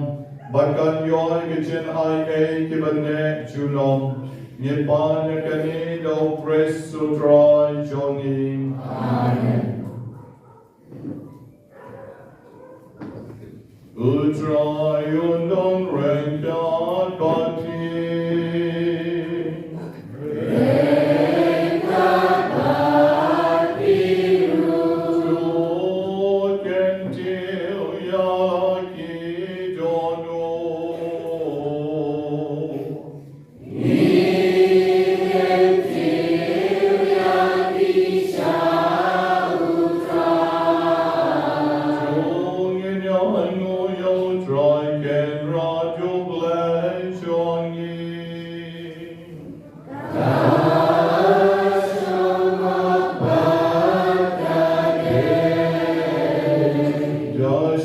ba kan ïoh ïa ki jingai ei kiba neh junom. Ngi pan ïa kane da U Khrist U Trai jong ngi. Amen. U Trai un don ryngkat bad phi. To kyntiew ïa ki dohnud.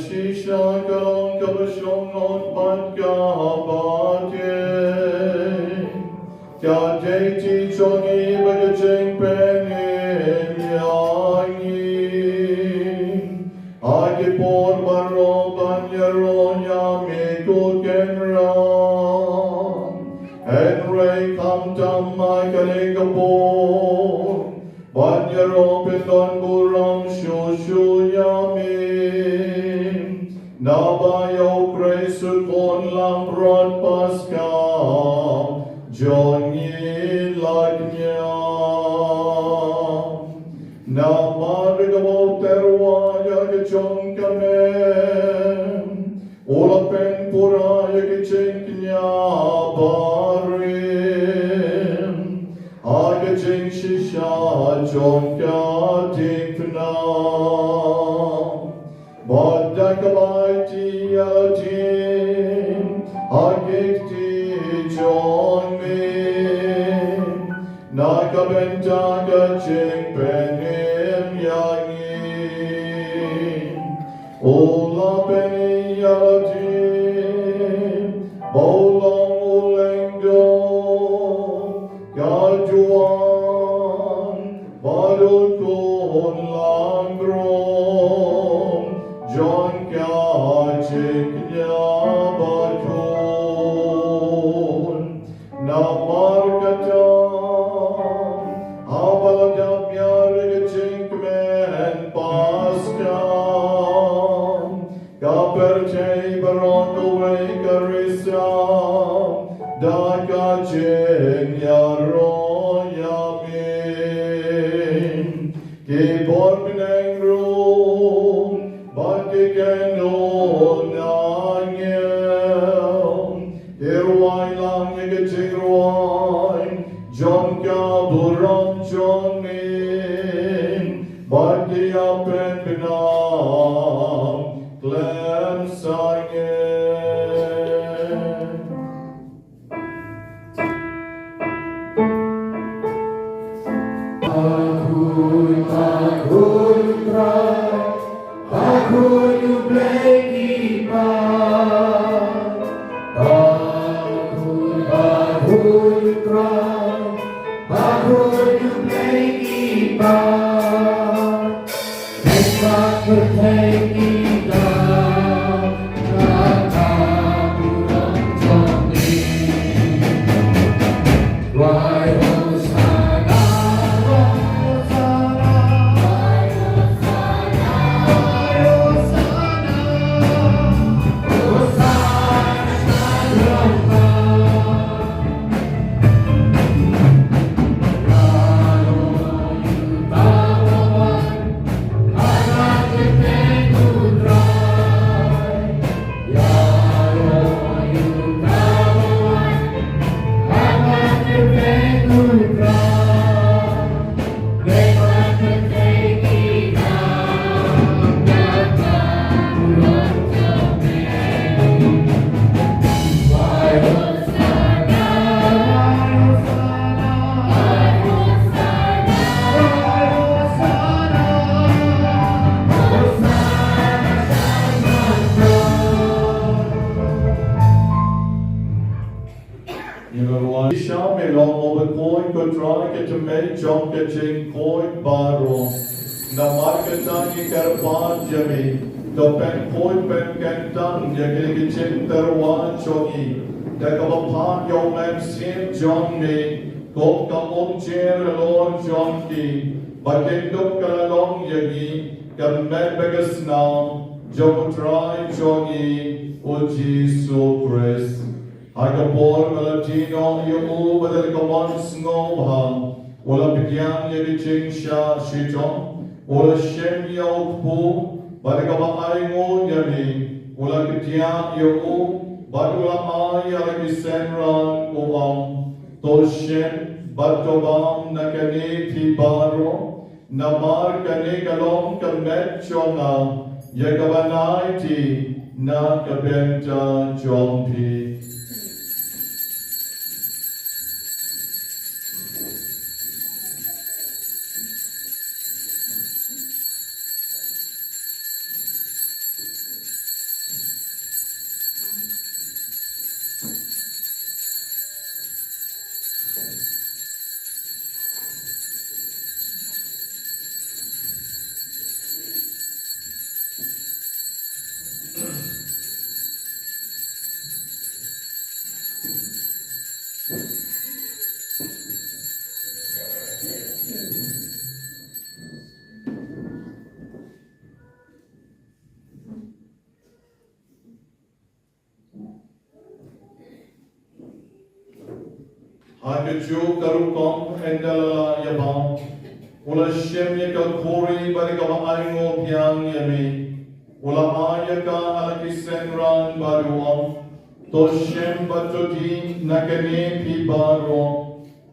Shisha ka long kaba shong noh bad kaba teng. Ka dei ti jong ngi bad ka jingpynim ïa ngi ha ki por baroh ban ïaroh ïa me ko Kynrad. Hynrei khamtam ha kane ka por ban ïaroh pynban burom shuh shuh ïa me. Naba ïa U Khrist U Khun Langbrot Paskha jong ngi la kñia. Namar kaba u tyrwa ïa ka jong ka mem, u la pynpura ïa ka jingkñia barim ha ka jingshisha jong ka diengphna. Bad da kaba aiti ïa lade ha ki kti jong me. Na ka bynta ka jingpynim ïa ngi, u la pyni ïa lade ba u long u lyngdoh ka duwan bad u khun langbrot jong ka jingkñia bakhuid. Namar kata, haba la dap ïa ka jingkmen Paskha, ka pyrthei baroh kawei ka risaw da ka jingïaroh ïa me. Ki bor bneng ruh bad ki kynnoh angel ki rwai lang ïa ka jingrwai jong ka burom jong me bad ki ïapynbna khlem sangeh. Bakhuid, bakhuid u Trai, bakhuid u Blei ki paid. Bakhuid, bakhuid u Trai, bakhuid u Blei ki paid. Ngi la rwai, sha me long u bakhuid ko Trai, ka tymmen jong ka jingkhuid baroh. Namar kata ngi kyrpad ïa me, to pynkhuid pynkyntang ïa kine ki jingtyrwa jong ngi da kaba phah ïa u Mynsiem jong me kum ka umjer halor jong ki, ba kin dup ka la long ïa ngi ka met bad ka snam jong u Trai jong ngi u Jisu Khrist. Ha ka por ba la die noh ïa u, bad da ka mon sngewbha u la pdiang ïa ka jingshah shitom, u la shim ïa u kpu, bad da kaba ainguh ïa me u la kdiah ïa u, bad u la ai ïa la ki synran, u ong, to shim bad to bam na kane phi baroh, namar kane ka long ka met jong nga, ïa kaba nai ti na ka bynta jong phi. Ha kajuh ka rukom ynda la lah ïa bam, u la shim ïa ka khuri bad ïa kaba ainguh biang ïa me, u la ai ïa ka ha la ki synran bad u ong, to shim bad to die na kane phi baroh,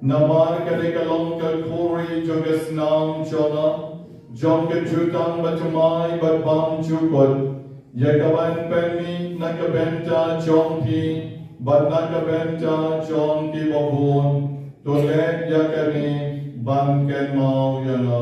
namar kane ka long ka khuri jong ka snam jong nga, jong ka jutang bathymmai bad bymjukut, ïa kaban pynmih na ka bynta jong phi bad na ka bynta jong kiba bun. To leh ïa kane ban kynmaw ïa nga.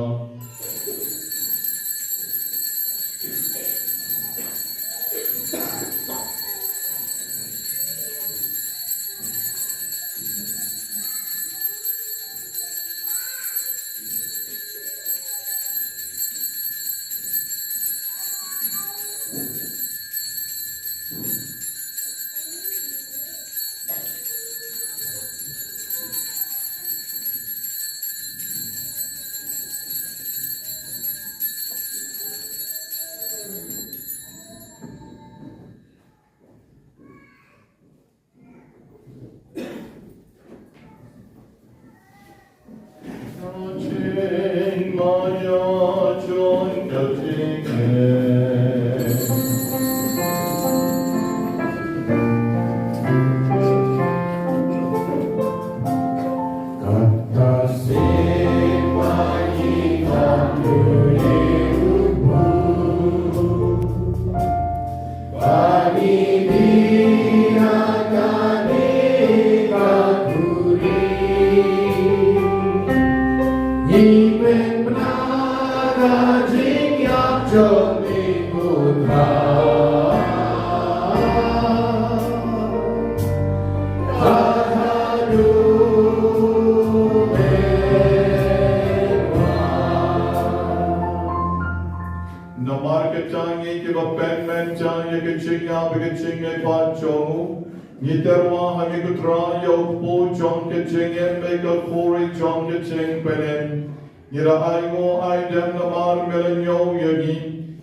Namar kata ngi kiba pynmynta ïa ka jingïap bad ka jingmihpat jong u, ngi tyrwa ha me ko Trai ïa u kpu jong ka jingim bad ka khuri jong ka jingpynim. Ngi la ainguh aidem namar me la ñiew ïa ngi,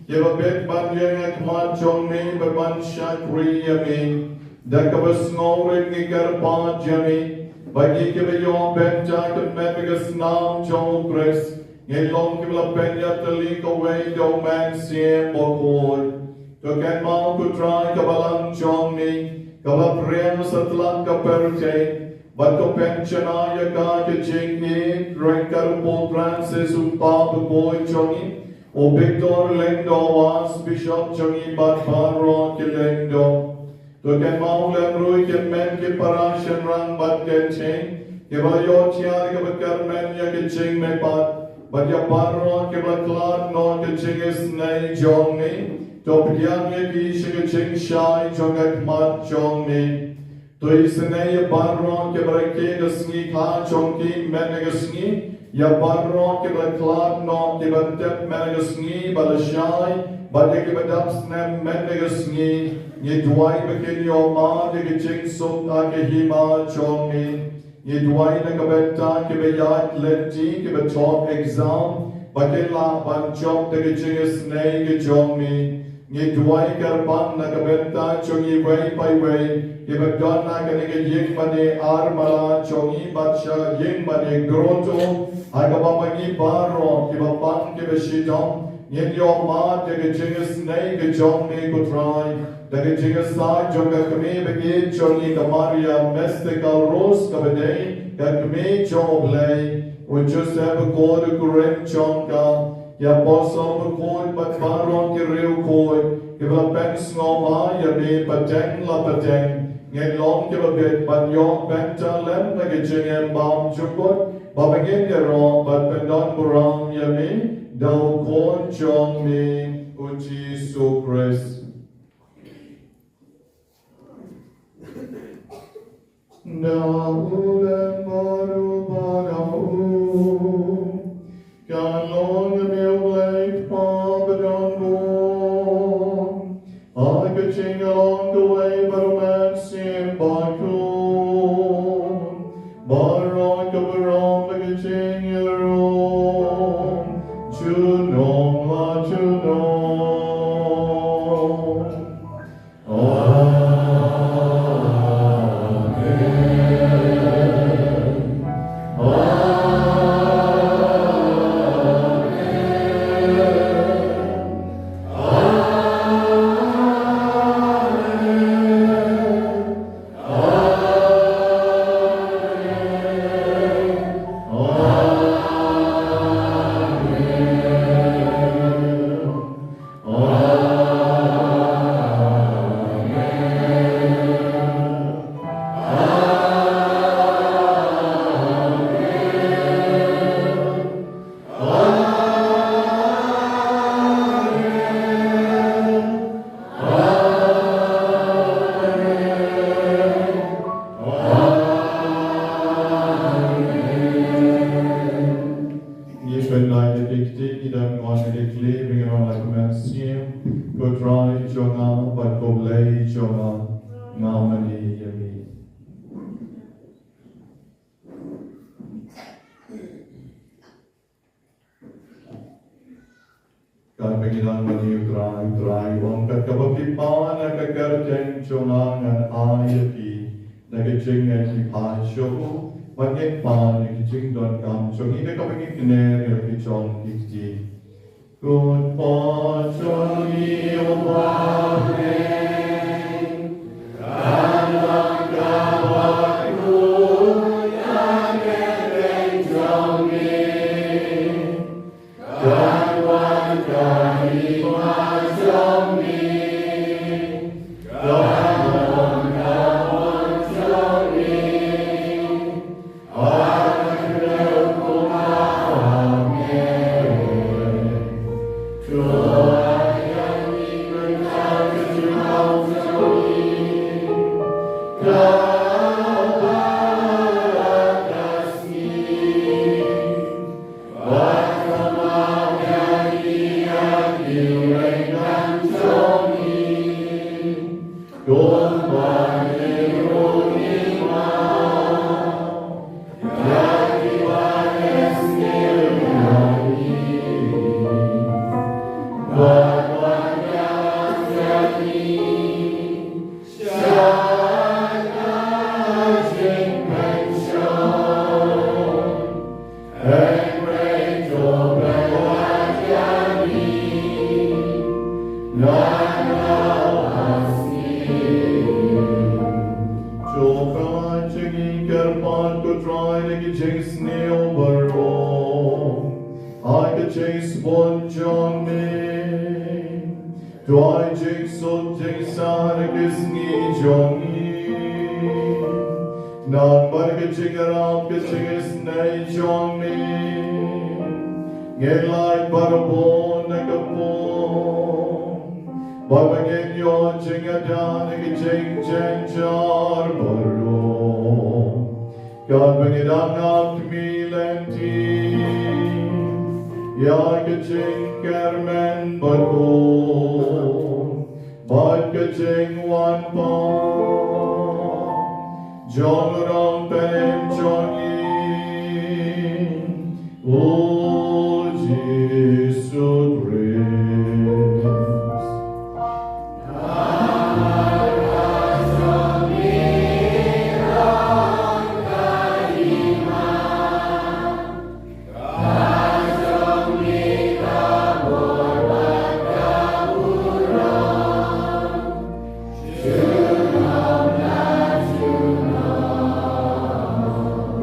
ïa ba bit ban ïeng ha khmat jong me bad ban shakri ïa me. Da kaba sngewrit ngi kyrpad ïa me, ba ngi kiba ïoh bynta ka met bad ka snam jong u Khrist, ngin long kiba la pynïatylli kawei da u Mynsiem Bakhuid. To kynmaw ko Trai ka balang jong me, kaba la pyrshang satlak ka pyrthei, bad to pynshna ïa ka ka jingïeit, ruh ka u Pope Francis u Papa bakhuid jong ngi, u Victor Lyngdoh u Archbishop jong ngi bad baroh ki lyngdoh. To kynmaw lem ruh ki hynmen ki para shynrang bad ki kynthei, kiba la ïoh thiah kaba kyrmen ïa ka jingmihpat, bad ïa baroh kiba la khlad noh ka jingisynei jong me, to pdiang ïa ki sha ka jingshai jong ka khmat jong me. To isynei ïa baroh kiba rakhe ka sngi kha jong ki mynne ka sngi, ïa baroh kiba la khlad noh kiban tep mynne ka sngi ba la shai, bad ïa kiba dap snem mynne ka sngi, ngi duwai ba kin ïoh mad ïa ka jingsuk ha ka hima jong me. Ngi duwai na ka bynta kiba ïaid lynti kiba thoh exam, ba kin lah ban jop da ka jingisynei ka jong me. Ngi duwai kyrpang na ka bynta jong iwei pa iwei kiba don ha kane ka ïing mane Armala jong ngi bad sha ïing mane Grotto, ha kaba ma ngi baroh kiba pang kiba shitom ngin ïoh mad ïa ka jingisynei ka jong me ko Trai. Da ka jingïasaid jong ka kmie ba ïeit jong ngi ka Maria Mystica Rose kaba dei ka kmie jong U Blei, u Joseph bakhuid u kren jong ka, ki apostol bakhuid bad baroh ki riewkhuid kiba la pynsngewbha ïa me pateng la pateng, ngin long kiba bit ban ïoh bynta lem na ka jingim bymjukut, ba ngin ïaroh bad pyndon burom ïa me da u Khun jong me u Jisu Khrist. Da u lem bad u ba da u, ka long ïa me U Blei Kpa badonbun, ha ka jingïalong kawei bad U Mynsiem Bakhuid, baroh ka burom bad ka jingïaroh junom la junom. Katba ngi dang mane, U Trai, U Trai u ong, kat kaba phi pan ha ka kyrteng jong nga ngan ai ïa phi na ka jingngeit, phi pan sha u, bad ngin pan ïa ka jingdonkam jong ngi, da kaba ngin kner ïa la ki jong ki kti. Ko Pa jong ngi uba ha bneng, kan long kaba kyrduh ïa ka kyrteng jong me. Kan wan ka hima jong me. Kan long ka mon jong me. Jong ka jingkyrpad, ko Trai, na ka jingsniew baroh, ha ka jingsbun jong me, to ai jingsuk jingsaiñ ha ki sngi jong ngi. Namar ka jingïarap ka jingisynei jong me, ngin lait barabor na ka pung, bad ba ngin ïoh jingada na ka jingjynjar baroh. Katba ngi dang ap khmih lynti ïa ka jingkyrmen bakhuid bad ka jingwan pat jong u Nongpynim jong ngi, U Jisu Khrist.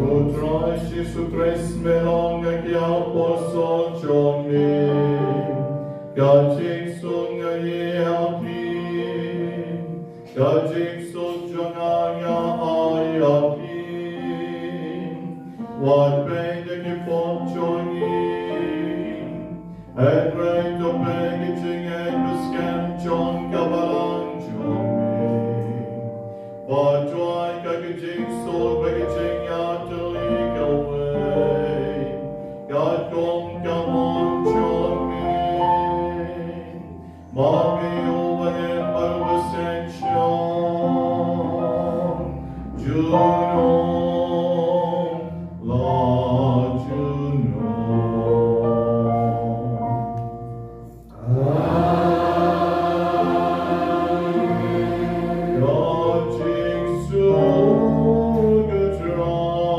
Ko Trai Jisu Khrist, me la ong ha ki apostol jong me, ka jingsuk nga ai ïa phi, ka jingsuk jong nga nga ai ïa phi. Wat peit na ki pop jong ngi, hynrei to peit ki jingngeit bad skhem jong ka balang jong me. Bad to ai ka jingsuk bad ka jingïatylli kawei, katkum ka mon jong me. Ma me uba im bad uba seng sha junom la junom. Amen. Ka jingsuk U Trai,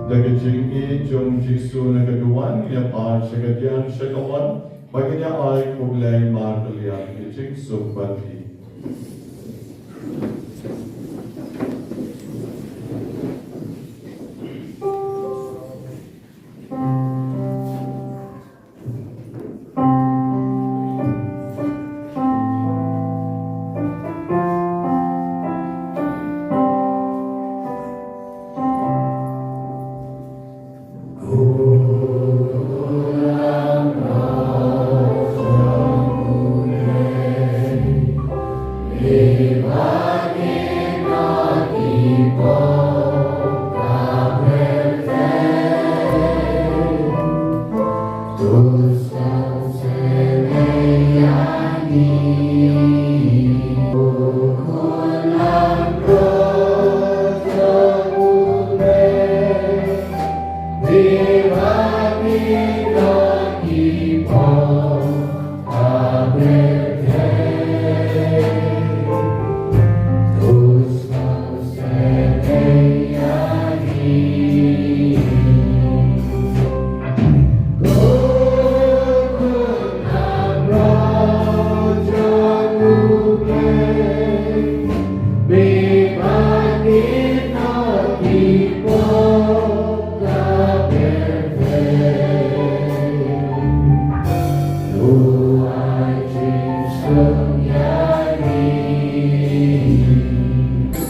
da ka jingïeit jong U Jisu na ka duwan, ngin ïa pan sha ka diang sha ka mon, bad ngin ïa ai khublei markylliang ka jingsuk bad ki.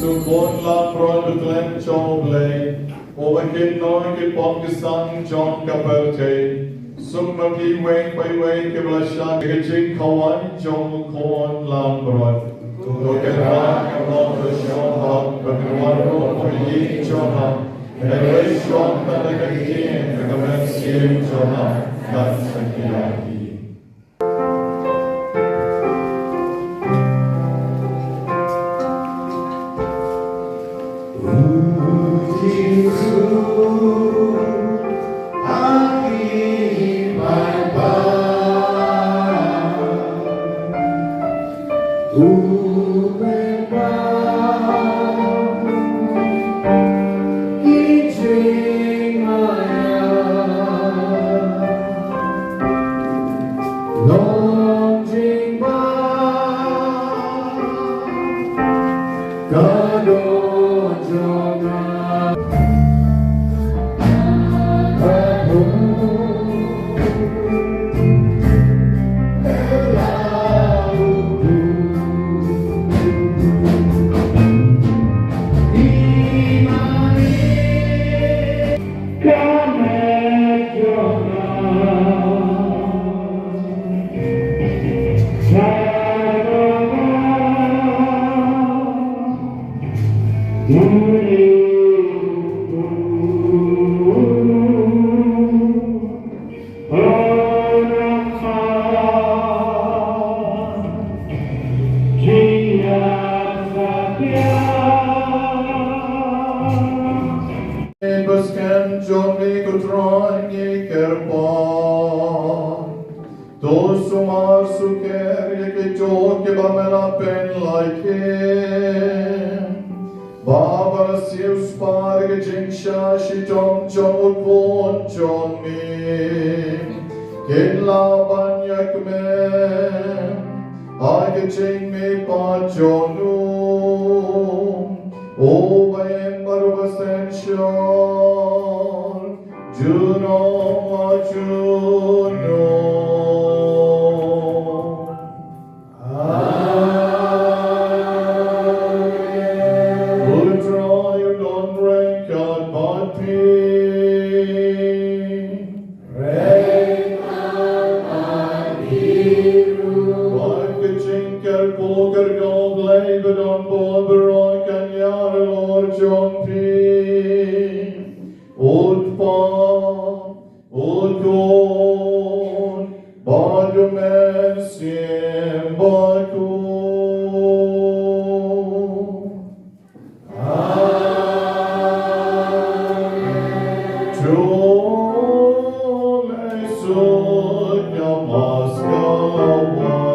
Suk bun la pron Betlehem jong U Blei, uba kynnoh ïa ki pop ki san jong ka pyrthei. Suk ma phi iwei pa iwei kiba la shah ïa ka jingkhawai jong U Khun Langbrot. To ka Trai ka long ka shong hok, bad ka wanrung ha ïing jong nga. Hynrei shong pat da ka ktien ka mynsiem jong nga kan sa khia ïa phi. Baskem jong me ko Trai ngi kyrpad. To sumar sukher ïa kito kiba me la pynlait ïa ki. Ba ba la siewspah ïa ka jingshah shitom jong u Khun jong me. Kin lah ban ïa kmen ha ka jingmihpat jong u. Uba im bad uba synshar junom ha junom. Amen. U Trai un don ryngkat bad phi. Ryngkat bad phi ruh. Bad ka jingkyrkhu kyrkhu U Blei ba don bun baroh kan ïaid halor jong phi. U Kpa, U Khun, bad U Mynsiem Bakhuid. Amen. To leit suk ïa ka Mass ka wai.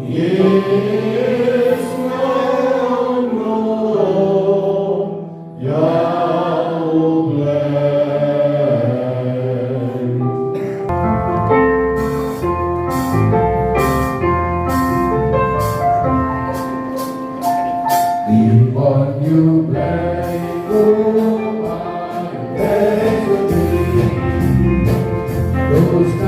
Ïa U Blei. Ïa U Blei, U Blei, U Blei.